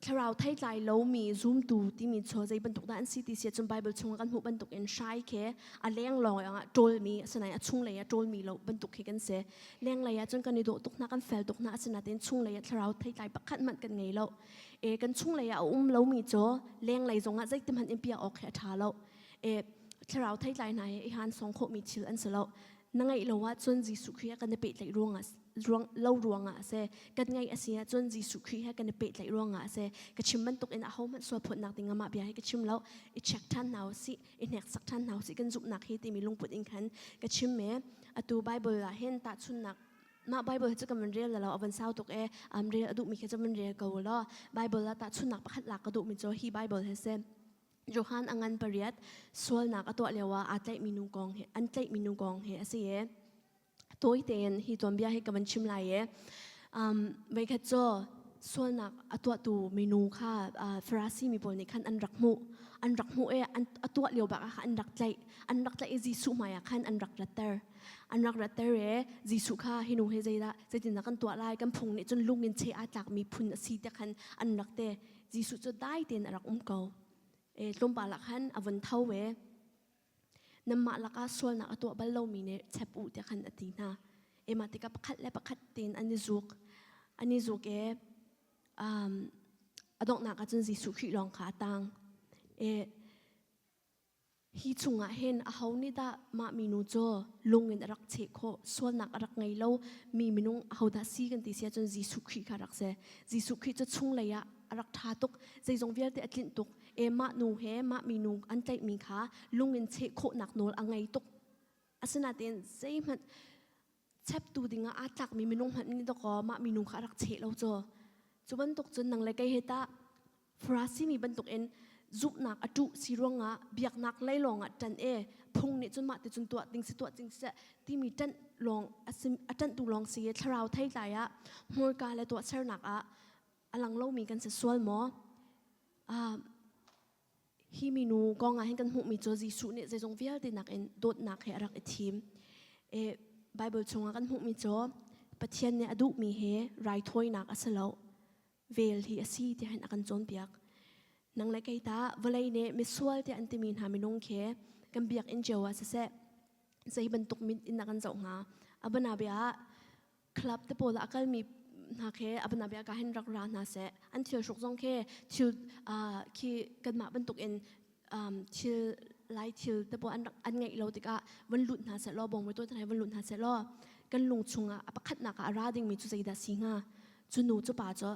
Speaker 1: thlarau theitlai lomi zumtu timi cu zei bantuk dah an si ti si ahcun Bible chungah kan hmuh bantuk in hrai khi a leng lawng ah ṭawlmi asinain a chunglei ah ṭawlmi lo bantuk khi kan si. Lenglei ah cun kan i dawh tuk hna kan fel tuk hna asinain chunglei ah thlarau theitlai pakhat hmanh kan ngei lo. E kan chunglei ah a um lomi cu lenglei zongah zeitihmanh in piak awk hi a ṭha lo. E thlarau theitlai hna hi i han song khawhmi thil an si lo. Na ngeih lo ahcun Jesuh Khrih he kan i pehtlaih ruangah ruang lo ruangah a si. Kan ngeih a si ahcun Jesuh Khrih he kan i pehtlaih ruangah a si. Ka chim bantuk in ahohmanh sualphawtnak ding amah bia hi ka chim lo. I check ṭhan hna usih, i hneksak ṭhan hna usih kan zumhnak hi timi lungput in khan ka chim e. Atu Bible ah hin tahchunhnak Mah Bible hi cu kan van rel lo a van sau tuk e um, rel a duhmi khi cu van rel ko law Bible ah tahchunhnak pakhat lak ka duhmi cu hi Bible hi si Johan a ngan pariat sualnak a tuah lio ah aa tlaihmi nu kong hi an tlaihmi nu kong hi a si e tawi tein hi tuanbia hi ka van chim lai e um, veikhat cu Sualnak a tuahtu minu kha Farasi mi pawl nih khan an rak hmuh. An rak hmuh i a tuah lio bak ah khan an rak tlaih. An rak tlaih i Jesuh hmaiah khan an rak ratter. An rak ratter i Jesuh kha hi nu hi zeidah zeitindah kan tuah lai kan phung nih cun lung in cheh aa tlakmi phun a si tiah khan an rak ti. Jesuh cu dai tein a rak um ko. E, tlawmpal ah khan a vun tho ve. Nanmah lakah sualnak a tuah bal lomi nih chep u tiah khan a ti hna. E mah tikah pakhat le pakhat tein an i zuk. An i zuk i um, a donghnak ah cun Jesuh Khrih lawng kha a tang. E, hi chungah hin aho nih dah mah minu cu lung in a rak cheh khawh sualnak a rak ngei lo mi minung ahodah si kan ti si ahcun Jesuh Khrih kha rak si. Jesuh Khrih cu chunglei ah a rak ṭha tuk zeizong vialte a tlinh tuk e mah nu he mah minu an tlaihmi kha lung in cheh khawhnak nawl a ngei tuk asinain zeihmanh cheptu dingah aa tlakmi minung hmanh nih dawkaw mah minu kha a rak cheh lo cu cu bantuk cun nang le kei he tah Farasi mi bantuk in zumhnak a ṭuh si ruangah biaknak lei lawngah ṭan e phung nih cun mah ti cun tuah ding si tuah ding si timi ṭanh lawng a ṭanhtu lawng si i thlarau theitlai ah hmurka le tuahsernak ah a lang lomi kan si sual maw? Uh, hi minu kong ah hin kan hmuhmi cu Jesuh nih zeizong vialte nakin dawtnak he a rak i thim. E, Bible chungah kan hmuhmi cu Pathian nih a duhmi he raithawinak a si lo. Vel hi a si tiah hin a kan cawnpiak. Nang le kei ta vawlei nih misual tiah an timi hna minung khi kan biakinn cio ah siseh zei bantuk mit in a kan zoh hnga. Abana bia ah club te pawl ah a kalmi hna khi abana bia ka hin rak ra hna seh an thil hruk zong khi thil khi kanmah bantuk in thil lai thil te pawl an rak an ngeih lo tikah van lut hna seh law bawng to hna van lut hna seh law kan lung chungah a pakhatnak ah a ra dingmi cu zeidah si hnga cu nu cu pa cu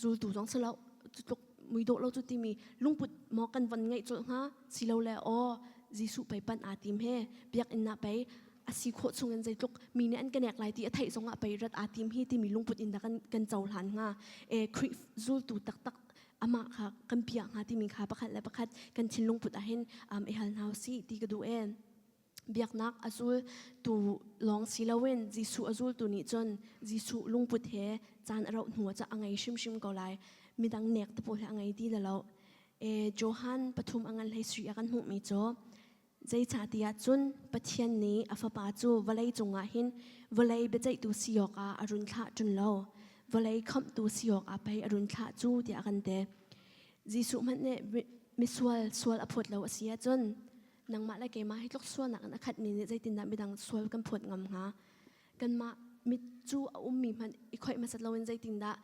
Speaker 1: zultu zong si lo cu tluk muidawh lo cu timi lungput maw kan von ngeih colh hnga silole aw Jesuh pei panh aa tim he biakinn ah pei a si khawh chungin zeitluk mi nih an ka nek lai ti a theih zongah pei rat aa tim hi timi lungput in dah kan kan cohlan hnga e Khrih zultu taktak amah kha kan piah hnga timi kha pakhat le pakhat kan thinlung put ahhin um, i hal hna usih ti ka duh e Biaknak a zultu lawng si loin Jesuh a zultu nih cun Jesuh lungput he caan a rauh hnu ah a ngei hrimhrim ko lai. Midang nek te pawl he a ngei ti lo. E, Johan pathum a ngan hlei sui a kan hmuhmi cu zeicahtiah cun Pathian nih a fapa cu vawlei cungah hin vawlei biaceihtu si awkah a run thlah ṭun lo. Vawlei khamhtu si awkah pei a run thlah cu tiah a kan ti. Jesuh hmanh nih misual sual a phawt lo a si ahcun nangmah le keimah hi tluk sualnak in a khatmi nih zeitindah midang sual kan phawt ngam hnga kanmah mit cu a ummi hmanh i khoih hmasat loin zeitindah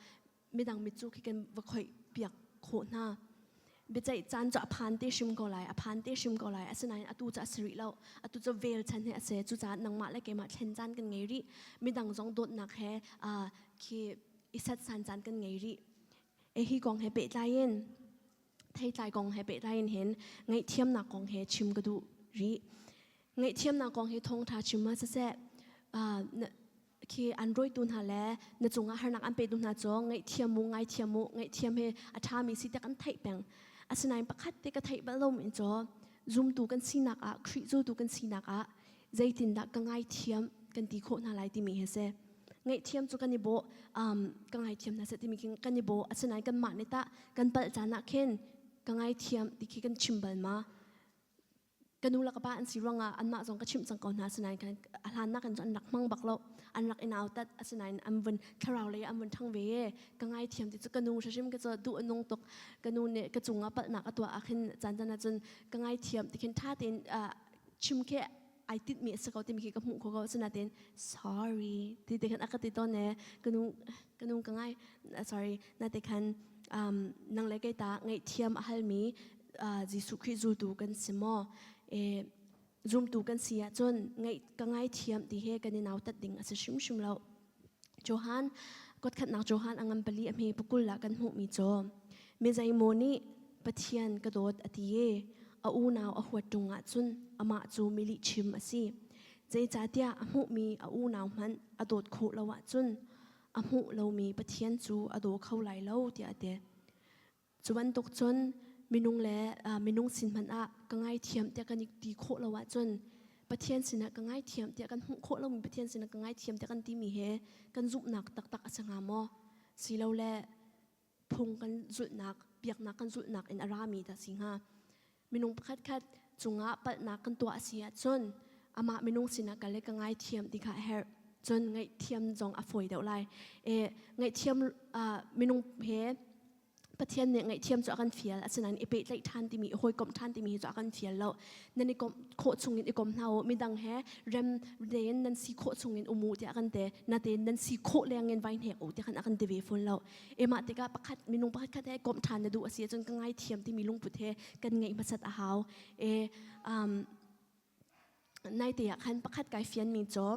Speaker 1: midang mit cu khi kan va khoih piak khawh hna biaceih caan cu a phan te hrim ko lai a phan te hrim ko lai asinain atu cu a si rih lo atu cu vel chan he a si cucaah nangmah le keimah thlen caan kan ngei rih midang zong dawtnak he khi i set san caan kan ngei rih e hi kong he pehtlai in theitlai kong he pehtlai in hin ngaihthiamnak kong he chim ka duh rih. Ngaihthiamnak kong hi thawngṭha chim ma siseh khi an rawitu hna le na cungah harnak an petu hna cu ngaihthiam mu ngaithiam mu ngaihthiam hi a ṭhami si tiah kan theih peng. Asinain pakhat te ka theih bal lomi in cu zumtu kan sinak ah Khrih zultu kan sinak ah zeitindah ka ngaithiam kan ti khawh hna lai timi hi si. Ngaihthiam cu kan i bawh um, ka ngaithiam hna seh timi khi kan i bawh asinain kanmah nih tah kan palh caan ah khin ka ngaithiam ti khi kan chim bal ma ka nu le ka pa an si ruangah anmah zong ka chimh cang ko hna asinain kan a hlannak in cun an rak hmang bak lo an rak i nautat asinain an vun thlarau lei an vun ṭhang ve e ka ngaithiam ti cu ka nu hrim ka cu duh a nung tuk ka nu nih ka cungah palhnak a tuah ah khin caan caan ah cun ka ngaithiam ti khin ṭha tein chim khi ai tinhmi a si ko timi khi ka hmuh kho ko asinain sorry ti te khan a ka ti tawn e ka nu ka nu ka ngai sorry na te khan um, nang le kei ta ngaihthiam a halmi uh, Jesuh Khrih zultu kan si maw e zumtu kan si ahcun ngaih ka ngaithiam ti he kan i nautat ding a si hrimhrim lo Johan kotkhatnak Johan a ngan pali a hme pakul ah kan hmuhmi cu mi zeimaw nih Pathian ka dawt a ti i a unau a huat ṭung ahcun amah cu mi lihchim a si. Zeicahtiah a hmuhmi a unau hmanh a dawt khawh lo ahcun a hmuh lomi Pathian cu a daw kho lai lo tiah a ti. Cu bantuk cun minung le minung sin hmanh ah ka ngaithiam tiah kan i ti khawh lo ahcun Pathian sinah ka ngaithiam tiah kan hmuh khawh lomi Pathian sinah ka ngaithiam tiah kan timi he kan zumhnak taktak a si hnga maw? Silole phung kan zulhnak, biaknak kan zulhnak in a rami dah si hnga? Minung pakhat khat cungah palhnak kan tuah a si ahcun amah minung sinah kal le ka ngaithiam ti kha a herh. Cun ngaihthiam zong a fawi deuh lai. E, ngaihthiam uh, minung he Pathian nih ngaihthiam cu a kan fial asinain i pehtlaih ṭhan timi i hawikomh ṭhan timi hi cu a kan fial lo nan i komh khawh chungin i kom hna u midang he rem tein nan si khawh chungin um u tiah a kan ti natein nan si khawh lengin vai hnek u tiah khan a kan ti ve fawn lo emah tikah pakhat minung pakhat khat he komh ṭhan na duh a si ahcun ka ngaithiam timi lungput he kan ngeih hmasat a hau e um, Naite ah khan pakhat kai fianmi cu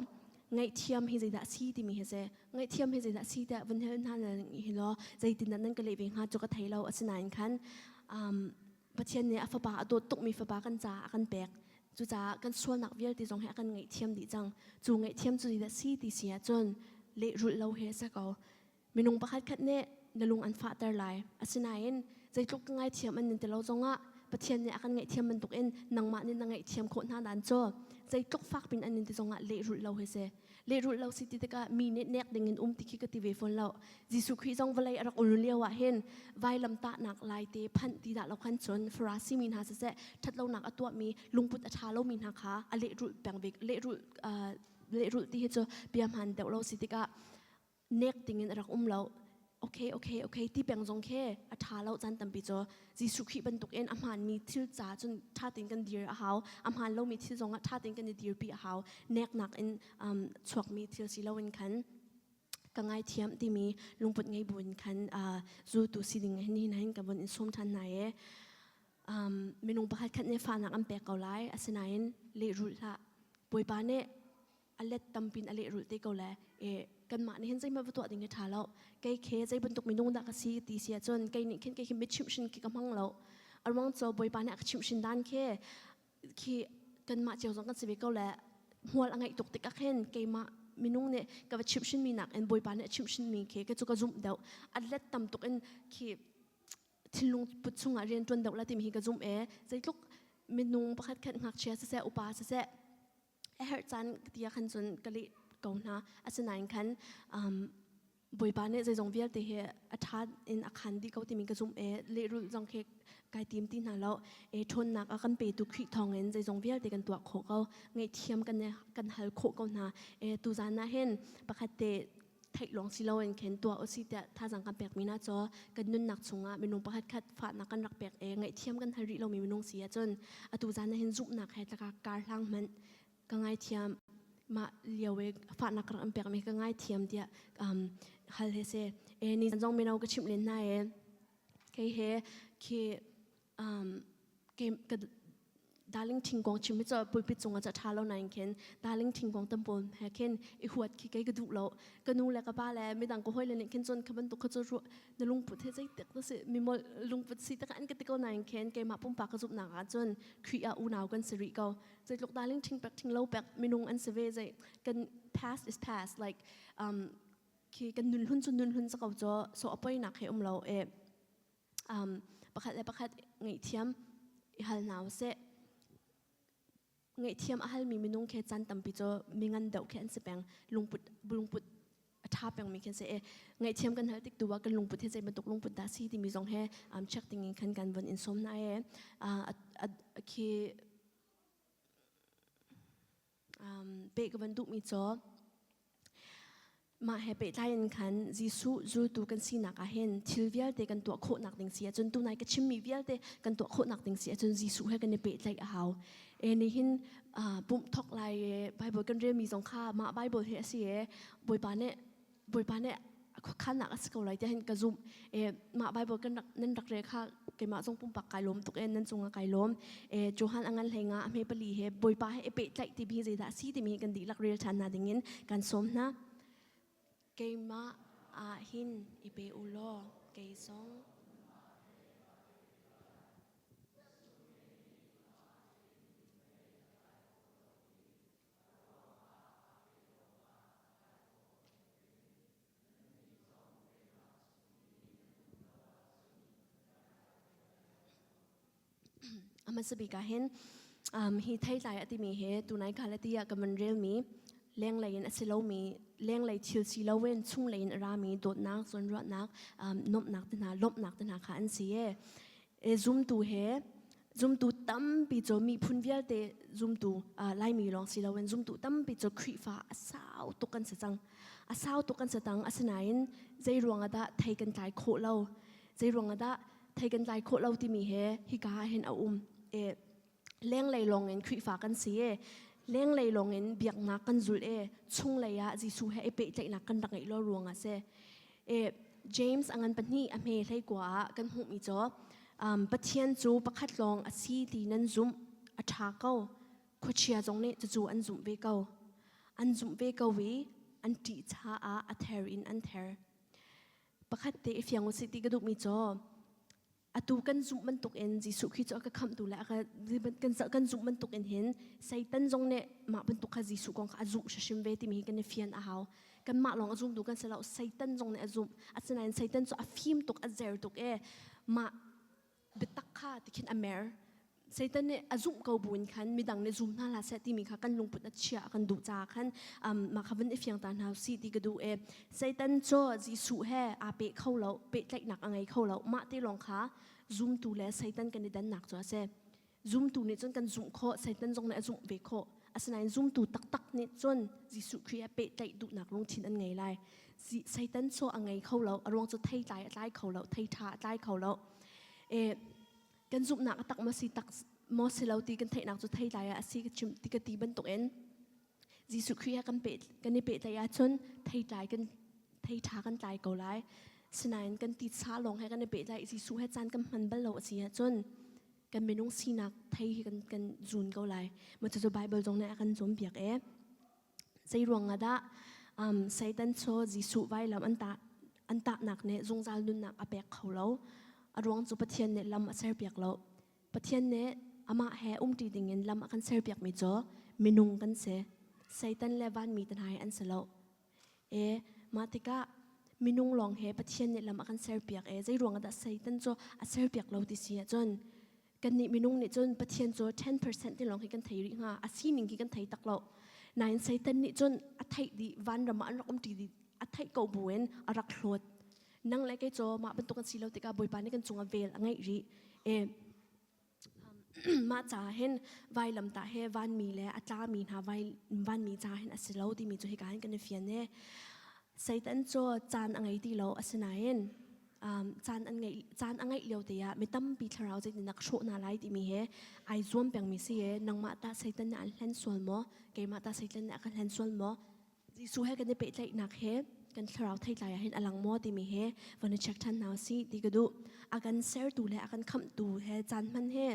Speaker 1: ngaihthiam hi zeidah a si timi hi si. Ngaihthiam hi zeidah a si tiah vun hal hna hi law zeitindah nan ka leh ve hnga cu ka thei lo. Asinain khan um, Pathian nih a fapa a dawt tukmi fapa kan caah a kan pek. Cucaah kan sualnak vialte zong hi a kan ngaihthiam dih cang. Cu ngaihthiam cu zeidah a si ti si ahcun lehrulh lo hi a si ko. Minung pakhat khat nih na lung an fahter lai. Asinain zeitluk ka ngaithiam an nin ti lo zongah Pathian nih a kan ngaihthiam bantukin nangmah nih na ngaihthiam khawh hna dan cu zeitluk fak pin an nin ti zongah lehrulh lo hi si. Lehrulh lo si ti tikah mi nih nek dingin um ti khi ka ti ve fawn lo. Jesuh Khrih zong vawlei a rak ul lio ah hin vailam tahnak lai te phanh ti dah lo khan cun Farasi mi hna siseh ṭhatlonak a tuahmi lungput a ṭha lomi hna kha a lehrulh peng bik lehrulh lehrulh ti hi cu bia hmaan deuh lo si tikah nek dingin a rak um lo okay okay okay ti peng zong khi a ṭha lo caan tampi cu Jesuh Khrih bantukin a hmaanmi thil ca cun ṭha tein kan dir a hau a hmaan lomi thil zongah ṭha tein kan i dirpi a hau neknak in um, chuakmi thil si loin khan ka ngaithiam timi lungput ngei buin khan uh, zultu si ding hin hin hin ka von in sawm ṭhan hna e um, minung pakhat khat nih fahnak an pek ko lai asinain lehrulh hlah Bawipa nih a let tampin a lehrulh te ko le e kanmah nih hin zeihmanh va tuah ding hi ṭha lo kei khe zei bantuk minung dah ka si ti si ahcun kei nih khin kei khi mi chimhhrin khi ka hmang lo a ruang cu bawipa nih a ka chimhhrin dan khi khi kanmah cio zong kan si ve ko le hmual a ngeih tuk tikah khin keimah minung nih ka va chimhhrin mi nakin bawipa nih a chimhhrin mi khi ka cu ka zumh deuh a let tam tuk in khi thinlung put chungah rian ṭuan deuh la timi hi ka zumh e zeitluk minung pakhat khat ngakchia siseh upa siseh a herh caan ti ah khan cun ka leh ko hna asinain khan um, Bawipa nih zeizong vialte hi a ṭha in a khan dih ko timi ka zumh e lehrulh zong khi kai tim ti hna lo e ṭhawnnak a kan petu Khrih thawngin zeizong vialte kan tuah khawh ko ngaihthiam kan kan hal khawh ko hna e tuzan ah hin pakhat te theih lawng si loin khin tuah usih tiah thazaang kan pekmi hna cu kan nunnak chungah minung pakhat khat fahnak kan rak pek i ngaihthiam kan hal rih lomi minung si ahcun atu zan ah hin zumhnak he tlaka kar hlang hmanh ka ngaithiam mah lio i fahnak ka rak an pekmi ka ngaithiam tiah um, hal he si e ni zong mino ka chimh len hna e kei he khi um, ke ka darling thingkong chim hi cu pulpit cungah ca ṭha lo nain khin darling thingkong tam pawl he khin i huat khi kei ka duh lo ka nu le ka pa le midang ka hawile nih khin cun kha bantuk kha cu na lungput he zeitik na si mi mol lungput si tak an ka ti ko nain khin keimah pumpak ka zumhnak ah cun Khrih ah unau kan si rih ko zeitluk darling thing pek thing lo pek minung an si ve zei kan past is past like um khi kan nun hlun cu nun hlun sa ko cu so a poinak he um lo e um, pakhat le pakhat ngaihthiam i hal hna usih. Ngaihthiam a halmi minung khi caan tampi cu mi ngan deuh khi an si peng. Lungput lungput a ṭha pengmi khi an si i ngaihthiam kan hal tik tu ah kan lungput hi zei bantuk lungput dah si timi zong he um, check ding in khan kan von in sawm hna i uh, khi um, pe ka van duhmi cu Mah he pehtlai in khan Jesuh zultu kan sinak ah hin thil vialte kan tuah khawhnak ding si ahcun tunai ka chimmi vialte kan tuah khawhnak ding si ahcun Jesuh he kan i pehtlaih a hau. E nihin pumh thok lai e Bible kan relmi zong kha mah Bible hi a si e Bawipa nih Bawipa nih khuakhannak a si ko lai tiah hin ka zumh. E mah Bible kan rak nan rak rel kha keimah zong pumpak kai lawm tuk e nan cungah kai lawm. E Johan a ngan hlei nga a hme pali he Bawipa he i pehtlaih timi hi zeidah a si timi hi kan dihlak rel ṭhan hna dingin kan sawm hna. Keimah ah hin i pe u law kei zong A hmasa bik ah hin um, hi theitlai a timi hi tunai Galatia ah ka van relmi. Lenglei in a si lomi, lenglei thil si loin chunglei in a rami dawtnak, zawnruahnak, nuamhnak te hna, lawmhnak te hna kha an si e. E zumtu he zumtu tampi cu miphun vialte zumtu Laimi lawng si loin zumtu tampi cu Khrihfa a sau tuk kan si cang. A sau tuk kan si cang. Asinain zei ruang ah dah thei kan tlai khawh lo? Zei ruang ah dah thei kan tlai khawh lo timi he hika ah hin a um. E lenglei lawng in Khrihfa kan si e lenglei lawng in biaknak kan zulh e chunglei ah Jesuh he i pehtlaihnak kan rak ngeih lo ruang ah si. E James a ngan pahnih a hme hlei kua ah kan hmuhmi cu Pathian cu pakhat lawng a si ti nan zumh a ṭha ko. Khuachia zong nih cucu an zumh ve ko. An zumh ve ko i an ṭih caah a ther in an ther. Pakhat te i fiang usih ti ka duhmi cu atu kan zumh bantuk in Jesuh Khrih cu a ka khamhtu le kan kan zumh bantuk in hin Satan zong nih mah bantuk kha Jesuh kong kha a zumh hrim ve timi hi kan i fian a hau. Kanmah lawng a zumtu kan si lo, Satan zong nih a zumh. Asinain Satan cu a fim tuk, a zer tuk e mah biatak kha tikhin a mer. Satan nih a zumh ko buin khan midang nih zum hna hlah seh timi kha kan lungput a chia kan duh caah khan mah kha vun i fiang ta hna usih ti ka duh e. Satan cu Jesuh he aa peh kho lo, pehtlaihnak a ngei kho lo. Mah te lawng kha zumtu le Satan kan i dannak cu a si. Zumtu nih cun kan zumh khawh, Satan zong nih a zumh ve khawh. Asinain zumtu taktak nih cun Jesuh Khrih he pehtlaih duhnak lungthin an ngei lai. Satan cu a ngei kho lo, a ruang cu thei tlai a tlai kho lo, thei ṭha a tlai kho lo. E, kan zumhnak a tak maw si tak maw si lo ti kan theihnak cu thei tlai ah a si ka chim ti ka ti bantukin Jesuh Khrih he kan peh kan i pehtlaih ahcun thei tlai kan thei ṭha kan tlai ko lai. Sinain kan titsa lawng he kan i pehtlaih Jesuh he caan kan hman bal lo a si ahcun kan minung sinak thei hi kan kan zun ko lai. Mah cucu Bible zong nih a kan cawnpiak e. Zei ruang ah dah Satan cu Jesuh vailam an tah an tahnak nih zungzal nunnak a pek kho lo. A ruang cu Pathian nih lam a serpiak lo. Pathian nih amah he umṭi dingin lam a kan serpiakmi cu minung kan si. Satan le vanmi te hna hi an si lo. E mah tikah minung lawng he Pathian nih lam a kan serpiak e zei ruang ah dah Satan cu a serpiak lo ti si ahcun kannih minung nih cun Pathian cu 10% te lawng hi kan thei rih hnga a sining hi kan thei tak lo nain Satan nih cun a theih dih vanram ah an rak um ṭi dih a theih ko buin a rak hlawt nang le kei cu mah bantuk kan si lo tikah Bawipa nih kan cungah vel a ngeih rih e mah ca hin vailam tah he vanmi le a tlami hna vanmi ca hin a si lo timi cu hika hin kan i fian e Satan cu caan a ngei ti lo asinain caan an ngeih caan a ngeih lio te ah mi tampi thlarau zeitindah ka hrawh hna lai timi he ai zuam pengmi si e nangmah tah Satan nih an hlen sual maw keimah tah Satan nih a kan hlen sual maw Jesuh he kan i pehtlaihnak he kan thlarau theitlai ah hin a lang maw timi he van i check ṭhan hna usih ti ka duh a kan sertu le a kan khamhtu he caan hman he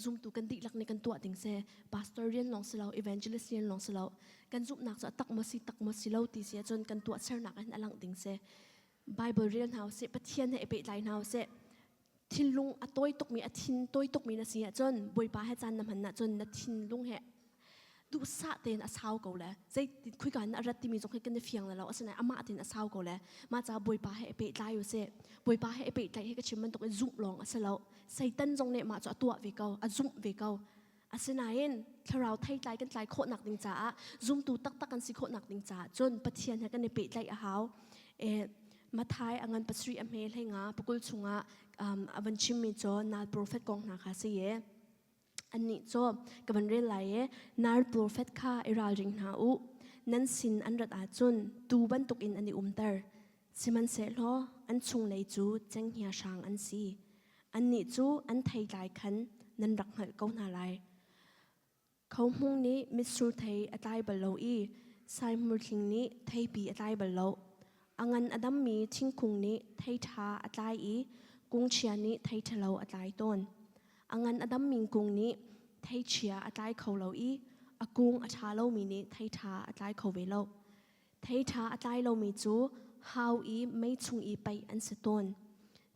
Speaker 1: zumtu kan dihlak nih kan tuah ding si pastor rian lawng si lo evangelist rian lawng si lo kan zumhnak cu a tak maw si tak maw si lo ti si ahcun kan tuah sernak ah hin a langh ding si Bible rel hna usih Pathian he i pehtlai hna usih thinlung a tawi tukmi a thin tawi tukmi na si ahcun Bawipa he caan na hman ahcun na thinlung he duhsah tein a sau ko le zei khuika in a rat timi zong hi kan i fiang lo asinain amah tein a sau ko le mah ca Bawipa he i pehtlai usih Bawipa he i pehtlaih hi ka chim bantuk in zumh lawng a si lo Satan zong nih mah cu a tuah ve ko a zumh ve ko Asinain thlarau theitlai kan tlai khawhnak ding caah zumtu taktak kan si khawhnak ding caah cun Pathian he kan i pehtlaih a hau. E, Mathai a ngan pasarih a hme hlei nga pakul chungah a van chimmi cu nal profet kong hna kha si e. Annih cu ka van rel lai e nal profet kha i ralring hna u. Nan sin an rat ahcun tuu bantukin an i umter. Sihmanhsehlaw an chunglei cu cenghngia hrang an si. Annih cu an theitlai khan nan rak hngalh ko hna lai. Khohmung nih mitsur thei a tlai bal lo i saihmurthling nih theipi a tlai bal lo. A ngan a dammi thingkung nih thei ṭha a tlai i kung chia nih thei ṭhalo a tlai tawn. A ngan a dammi kung nih thei chia a tlai kho lo i a kung a ṭha lomi nih thei ṭha a tlai kho ve lo. Thei ṭha a tlai lomi cu hau i mei chung i paih an si tawn.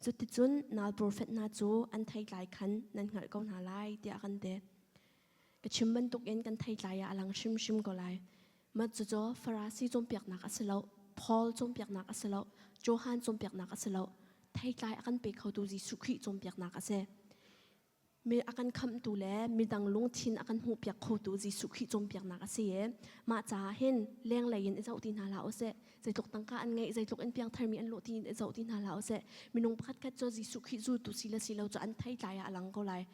Speaker 1: Cuticun nal profet hna cu an theitlai khan nan hngalh ko hna lai tiah kan ti. Ka chim bantukin kan theitlai ah a lang hrimhrim ko lai. Mah cucu Farasi cawnpiaknak a si lo, Paul cawnpiaknak a si lo, Johan cawnpiaknak a si lo. Theitlai a kan pe khotu Jesuh Khrih cawnpiaknak a si. Mi a kan khamhtu le midang lungthin a kan hmuhpiak khotu Jesuh Khrih cawnpiaknak a si i mah caah hin lenglei in i zoh ti hna hlah usih. Zeitluk tangka an ngeih, zeitluk in piangtharmi an lawh ti in i zoh ti hna hlah usih. Minung pakhat khat cu Jesuh Khrih zultu si le si lo cu an theitlai ah a lang ko lai.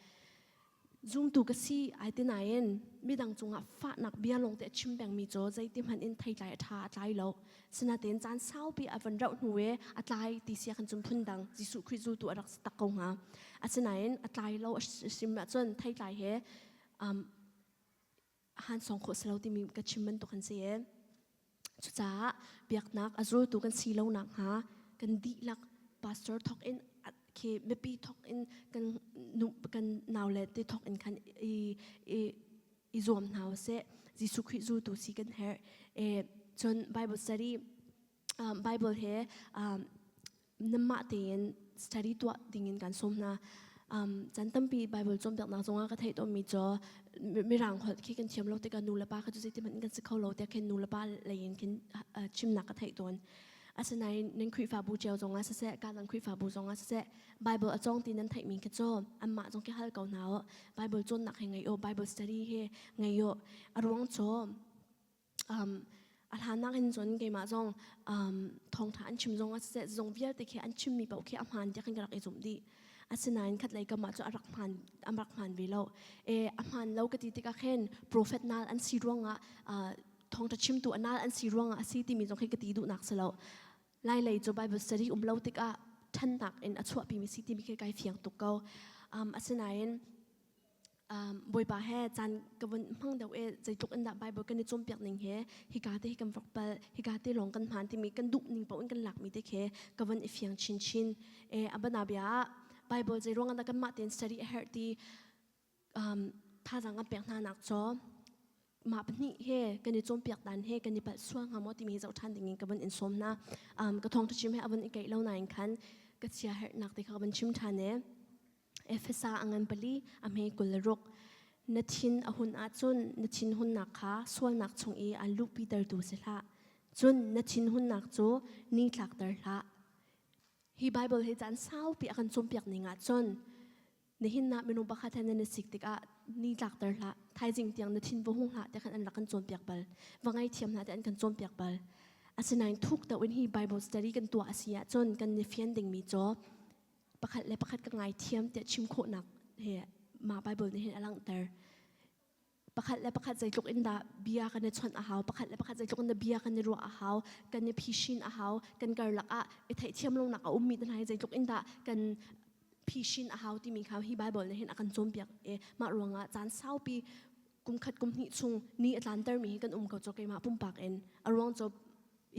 Speaker 1: Zumtu ka si ai ti nain midang cungah fahnak bia lawngte a chim pengmi cu zeiti hmanh in theitlai a ṭha a tlai lo. Sinain caan saupi a van rauh hnu i a tlai ti si ah khan cun phundang Jesuh Khrih zultu a rak si tak ko hnga. Asinain a tlai lo a sim ahcun theitlai he um, han song khawh si lo timi ka chim bantuk an si i cucaah biaknak a zultu kan si lo nakhnga kan dihlak pastor thawk in khi mipi thawk in kan kan naule te thawk in khan i i i zuam hna usih. Jesuh Khrih zultu si kan herh. E, cun Bible study um, Bible he um, namah tein study tuah dingin kan sawm hna. Um, chan tampi Bible cawnpiaknak zongah ka theih tawnmi cu mirang holh khi kan thiam lo tikah nu le pa kha cu zeiti hmanh in kan si kho lo tiah khin nu le pa lei in khin chimnak ka theih tawn. Asinain nan Khrihfabu cio zongah siseh, ka dang Khrihfabu zongah siseh, Bible a cawng ti nan theihmi khi cu anmah zong khi hal ko hna u. Bible cawnnak he ngei u, Bible study he ngei u. A ruang cu um, a hlannak in cun keimah zong um, thawngtha an chim zong ah siseh, zong vialte khi an chimmi paoh khi a hmaan tiah khan ka rak i zumh dih. Asinain khatlei kam ah cu a rak hmaan a rak hmaan ve lo. E, a hmaan lo ka ti tikah khin prophet nal an si ruangah uh, thawngtha chimtu a nal an si ruangah a si timi zong khi ka ti duhnak si lo. Lailei cu Bible study um lo tikah ṭhannak in a chuahpimi si timi khi kai fiang tuk ko. Um, asinain um, Bawipa he caan ka vun hmang deuh i zeitluk in dah Bible kan i cawnpiak ning he hika te hi kan vok pal hika te lawng kan hmaan timi kan duh ning paoh in kan lakmi te khi ka vun i fiang chinchin. E, abana bia ah Bible zei ruangah dah kanmah tein study a herh ti um, thazaang kan pek hna nak cu mah pahnih he kan i cawnpiak dan he kan i palh sual hnga maw timi hi zoh ṭhan dingin ka vun in sawm hna. Um, ka thawngṭha chim he a vun i keih lo nain khan ka chia herhnak te kha ka vun chim ṭhan e. Efesa a ngan pali a hme 26 na thin a hun ahcun na thinhunnak kha sualnak chung i aan luhpitertu si hlah. Cun na thinhunnak cu ni tlakter hlah. Hi Bible hi caan saupi a kan cawnpiak ning ahcun nihin ah minung pakhat he nan i sik tikah ni tlakter hlah thaizing tiang na thin va hung hlah tiah khan an rak kan cawnpiak bal va ngaithiam hlah tiah an kan cawnpiak bal asinain thuk deuh in hi Bible study kan tuah a si ahcun kan i fian dingmi cu pakhat le pakhat ka ngaithiam tiah chim khawhnak he mah Bible nih hin a langhter pakhat le pakhat zeitluk in dah bia kan i chawnh a hau pakhat le pakhat zeitluk in dah bia kan i ruah a hau kan i phishin a hau kan karlak ah i theihthiam lonak a ummi te hna hi zeitluk in dah kan phishin a hau timi kha hi Bible nih hin a kan cawnpiak i mah ruangah caan saupi kum khat kum hnih chung ni a tlantermi hi kan um ko cu keimah pumpak in a ruang cu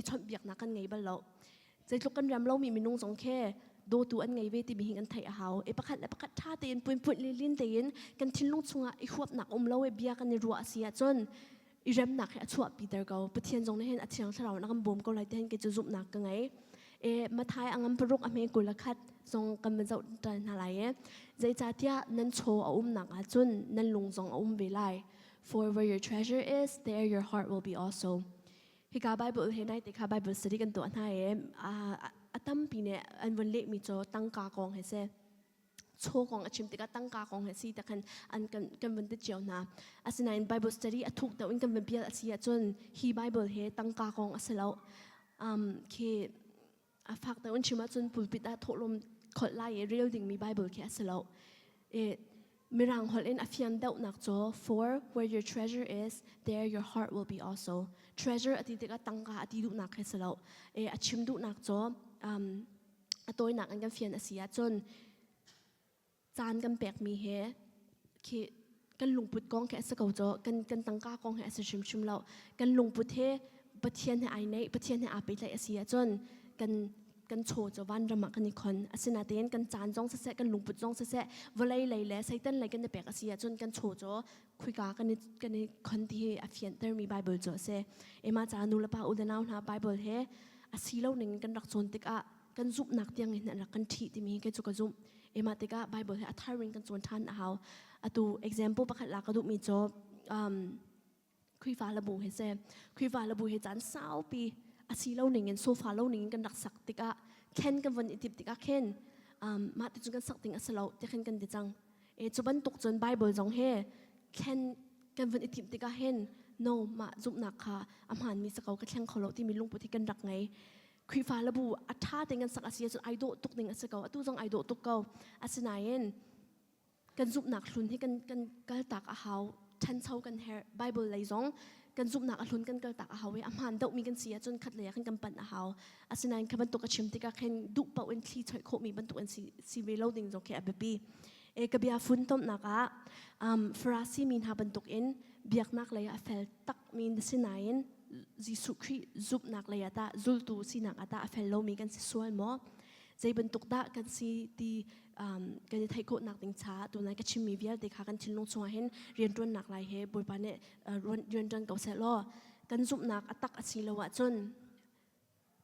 Speaker 1: i chawnhbiaknak kan ngei bal lo zeitluk kan rem lomi minung zong khi dawtu an ngei ve timi hi kan theih a hau i pakhat le pakhat ṭha tein puinpunh le lin tein kan thinlung chungah i huapnak um lo i bia kan i ruah a si ahcun i remnak hi a chuahpiter ko pathian zong nih hin a thiang thlarau in a kan bawm ko lai ti hin kei cu zumhnak ka ngei e Mathai a ngam paruk a hme 21 zong kan van zoh ṭan hna lai e zeicahtiah nan chaw a umnak ahcun nan lung zong a um ve lai for where your treasure is there your heart will be also Hika Bible he nai te kha Bible study kan tuah hna i a tampi nih an vun lehmi cu tangka kong he si. Chaw kong a chim tikah tangka kong he si ti khan an kan kan vun ti cio hna. Asinain Bible study a thuk deuh in kan vun pial a si ahcun hi Bible he tangka kong a si lo. Um, khi a fak deuh in chim ahcun pulpit ah thawhlawm kholh lai i rel dingmi Bible khi a si lo. I Mirang holh in a fian deuhnak cu for where your treasure is there your heart will be also. Treasure a ti tikah tangka a ti duhnak khi si lo. E, a chim duhnak cu um, a tawinak in kan fian a si ahcun caan kan pekmi he khi kan lungput kong khi a si ko cu kan kan tangka kong he a si hrimhrim lo kan lungput he Pathian he ai neih Pathian he aa pehtlaih a si ahcun kan kan chaw cu vanram ah kan i khon asinain kan caan zong siseh kan lungput zong siseh vawlei lei le Satan lei kan i pek a si ahcun kan chaw cu khuika kan i kan i khon ti hi a fiantermi Bible cu a si ema ca nu le pa u le nau hna Bible he a si lo ning kan rak cawn tikah kan zumhnak tiang in an rak kan ṭhih timi hi kei cu ka zumh. Emah tikah Bible hi a thar in kan cawn ṭhan a hau. Atu example pakhat la ka duhmi cu um, Khrihfa labu hi si. Khrihfa labu hi caan saupi a si lo ning in sofa lo ning in kan rak sak tikah thlen kan von i tip tikah khin um, mah ti cun kan sak ding a si lo ti khin kan ti cang. E cu bantuk cun Bible zong he thlen kan vun i timh tikah hin no mah zumhnak kha a hmaanmi si ko ka thleng kho lo timi lungput hi kan rak ngei. Khrihfa le bu a ṭha tein kan sak a si ahcun ai dawh tuk ding a si ko. Atu zong ai dawh tuk ko. Asinain kan zumhnak hlun hi kan kan kaltak a hau. Ṭhancho kan herh. Bible lei zong kan zumhnak a hlun kan kaltak a hau i a hmaan deuhmi kan si ahcun khat lei ah khan kan panh a hau. Asinain kha bantuk a chim tikah khin duh paoh in thli choih khawhmi bantuk in si, si ve lo ding zong khi a biapi. E ka bia funtomnak ah um, Farasi mi hna bantukin biaknak lei ah a fel takmi na si nain Jesuh Khrih zumhnak lei ah tah zultu sinak ah tah a fel lomi kan si sual maw? Zei bantuk dah kan si ti um, kan i theih khawhnak ding caah tunai ka chimmi vialte kha kan thinlung chungah hin rianṭuannak lai he Bawipa nih uh, rianṭuan ko seh law kan zumhnak a tak a si lo ahcun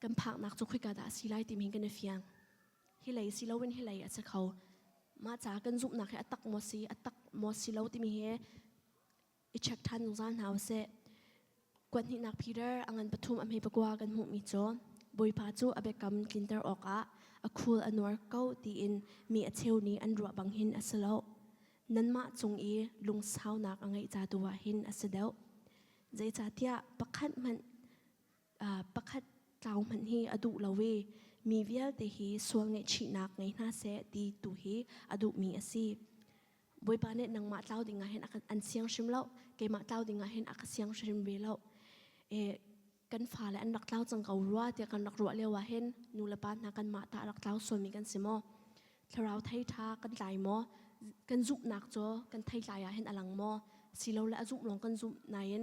Speaker 1: kan phaknak cu khoika dah a si lai timi kan i fiang. Hi lei si loin hi lei a si kho. Mah ca kan zumhnak hi a tak maw si, a tak maw si lo timi hi i check ṭhan zungzal hna usih. Kuat hnihnak Peter a ngan pathum a hme pakua kan hmuhmi cu Bawipa cu a biakam tlinter awkah a khul a nuar ko tiin mi a cheu nih an ruah bang hin a si lo. Nanmah cung i lungsaunak a ngeih ca tu ah hin a si deuh. Zeicahtiah pakhat hmanh pakhat tlau hmanh hi a duh lo i mi vialte hi sual ngaihchihnak ngei hna seh ti tu hi a duhmi a si. Bawipa nih nangmah tlau ding ah hin an siang hrim lo, keimah tlau ding ah hin a ka siang hrim ve lo. E, kan fale an rak tlau cang ko rua tiah kan rak ruah lio ah hin nu le pa hna kanmah ta rak tlau sualmi kan si maw? Thlarau thei ṭha kan tlai maw? Kan zumhnak cu kan thei tlai ah hin a lang maw? Silole a zumh lawng kan zumh nain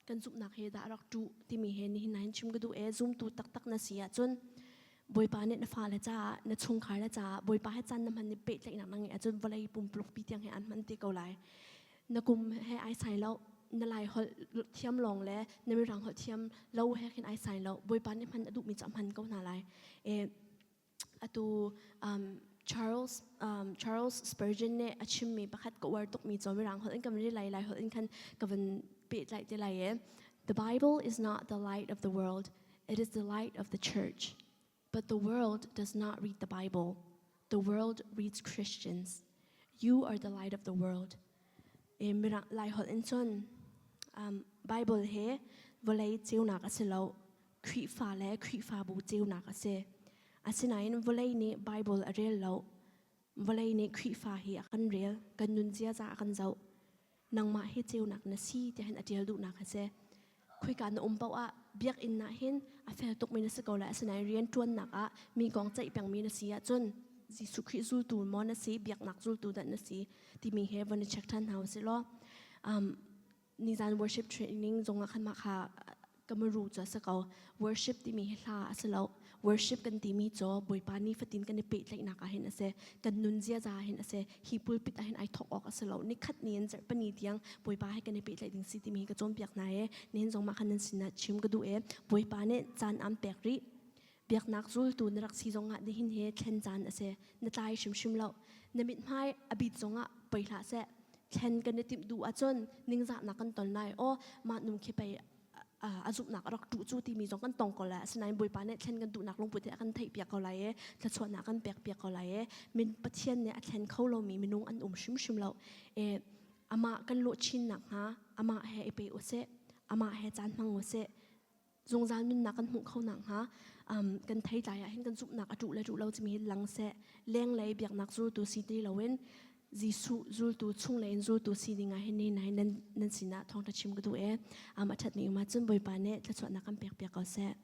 Speaker 1: kan zumhnak he dah rak ṭuh timi he nihin ah hin chim ka duh e zumtu taktak na si ahcun Bawipa nih na fale caah na chungkhar le caah Bawipa he caan na hman i pehtlaihnak na ngeih ahcun vawlei pumpuluk pi tiang he aan hman te ko lai na kum he ai sai lo na lai holh thiam lawng le na mirang holh thiam lo he khin ai sai lo Bawipa nih hman a duhmi cu a hman ko hna lai e atu um, Charles um, Charles Spurgeon nih a chimmi pakhat ka uar tukmi cu mirang holh in kan ri lai lai holh in khan ka van pehtlai te lai e The Bible is not the light of the world it is the light of the church but the world does not read the Bible the world reads Christians you are the light of the world e mirang lai holh in cun um, Bible he vawlei ceunak a si lo Khrihfa le Khrihfabu ceunak a si. Asinain vawlei nih Baibal a rel lo. Vawlei nih Khrihfa hi a kan rel, kan nun ziaza a kan zoh. Nangmah hi ceunak na si tiah hin a ṭial duhnak a si. Khoika na um paoh ah biakinn ah hin a fel tukmi na si ko lai. Asinain rianṭuannak ah mi kong ceih pengmi na si ahcun Jesuh Khrih zultu maw na si, biaknak zultu dah na si timi he von i check ṭhan hna usih law um, nizan worship training zongah khan mah kha kamaru cu a si ko worship timi hi hla a si lo worship kan timi cu bawipa ni fatin kan i pehtlaihnak ah hin a si kan nun ziaza ah hin a si hi pulpit ah hin ai thok awk a si lo nikhat ni in zarhpani tiang bawipa he kan i pehtlaih ding si timi hi ka cawnpiak hna e nihin zong mah khan nan sinah chim ka duh e bawipa nih caan am pek rih biaknak zultu na rak si zongah nihin he thlen caan a si na tlai hrimhrim lo na mithmai a bit zongah poi hlah seh thlen kan i timh duh ahcun ningzahnak kan ton lai aw mah nung khi pei a zumhnak a rak ṭuh cu timi zong kan tong ko lai asinain Bawipa nih thlen kan duhnak lungput he a kan theihpiak ko lai i thluachuahnak kan pekpiak ko lai i min Pathian nih a thlen kho lomi minung an um hrimhrim lo e amah kan lawh chin nakhnga amah he i pe usih amah he caan hmang usih zungzal nunnak kan hmuh kho nakhnga um, kan theitlai ah hin kan zumhnak a ṭuh le ṭuh lo timi hi lang seh lenglei biaknak zultu si ti loin Jesuh zultu chunglei in zultu si ding ah hin ni nan nan sinah thawngṭha chim ka duh e um, a ṭhatmi um ahcun Bawipa nih thluachuahnak kan pek piak ko seh.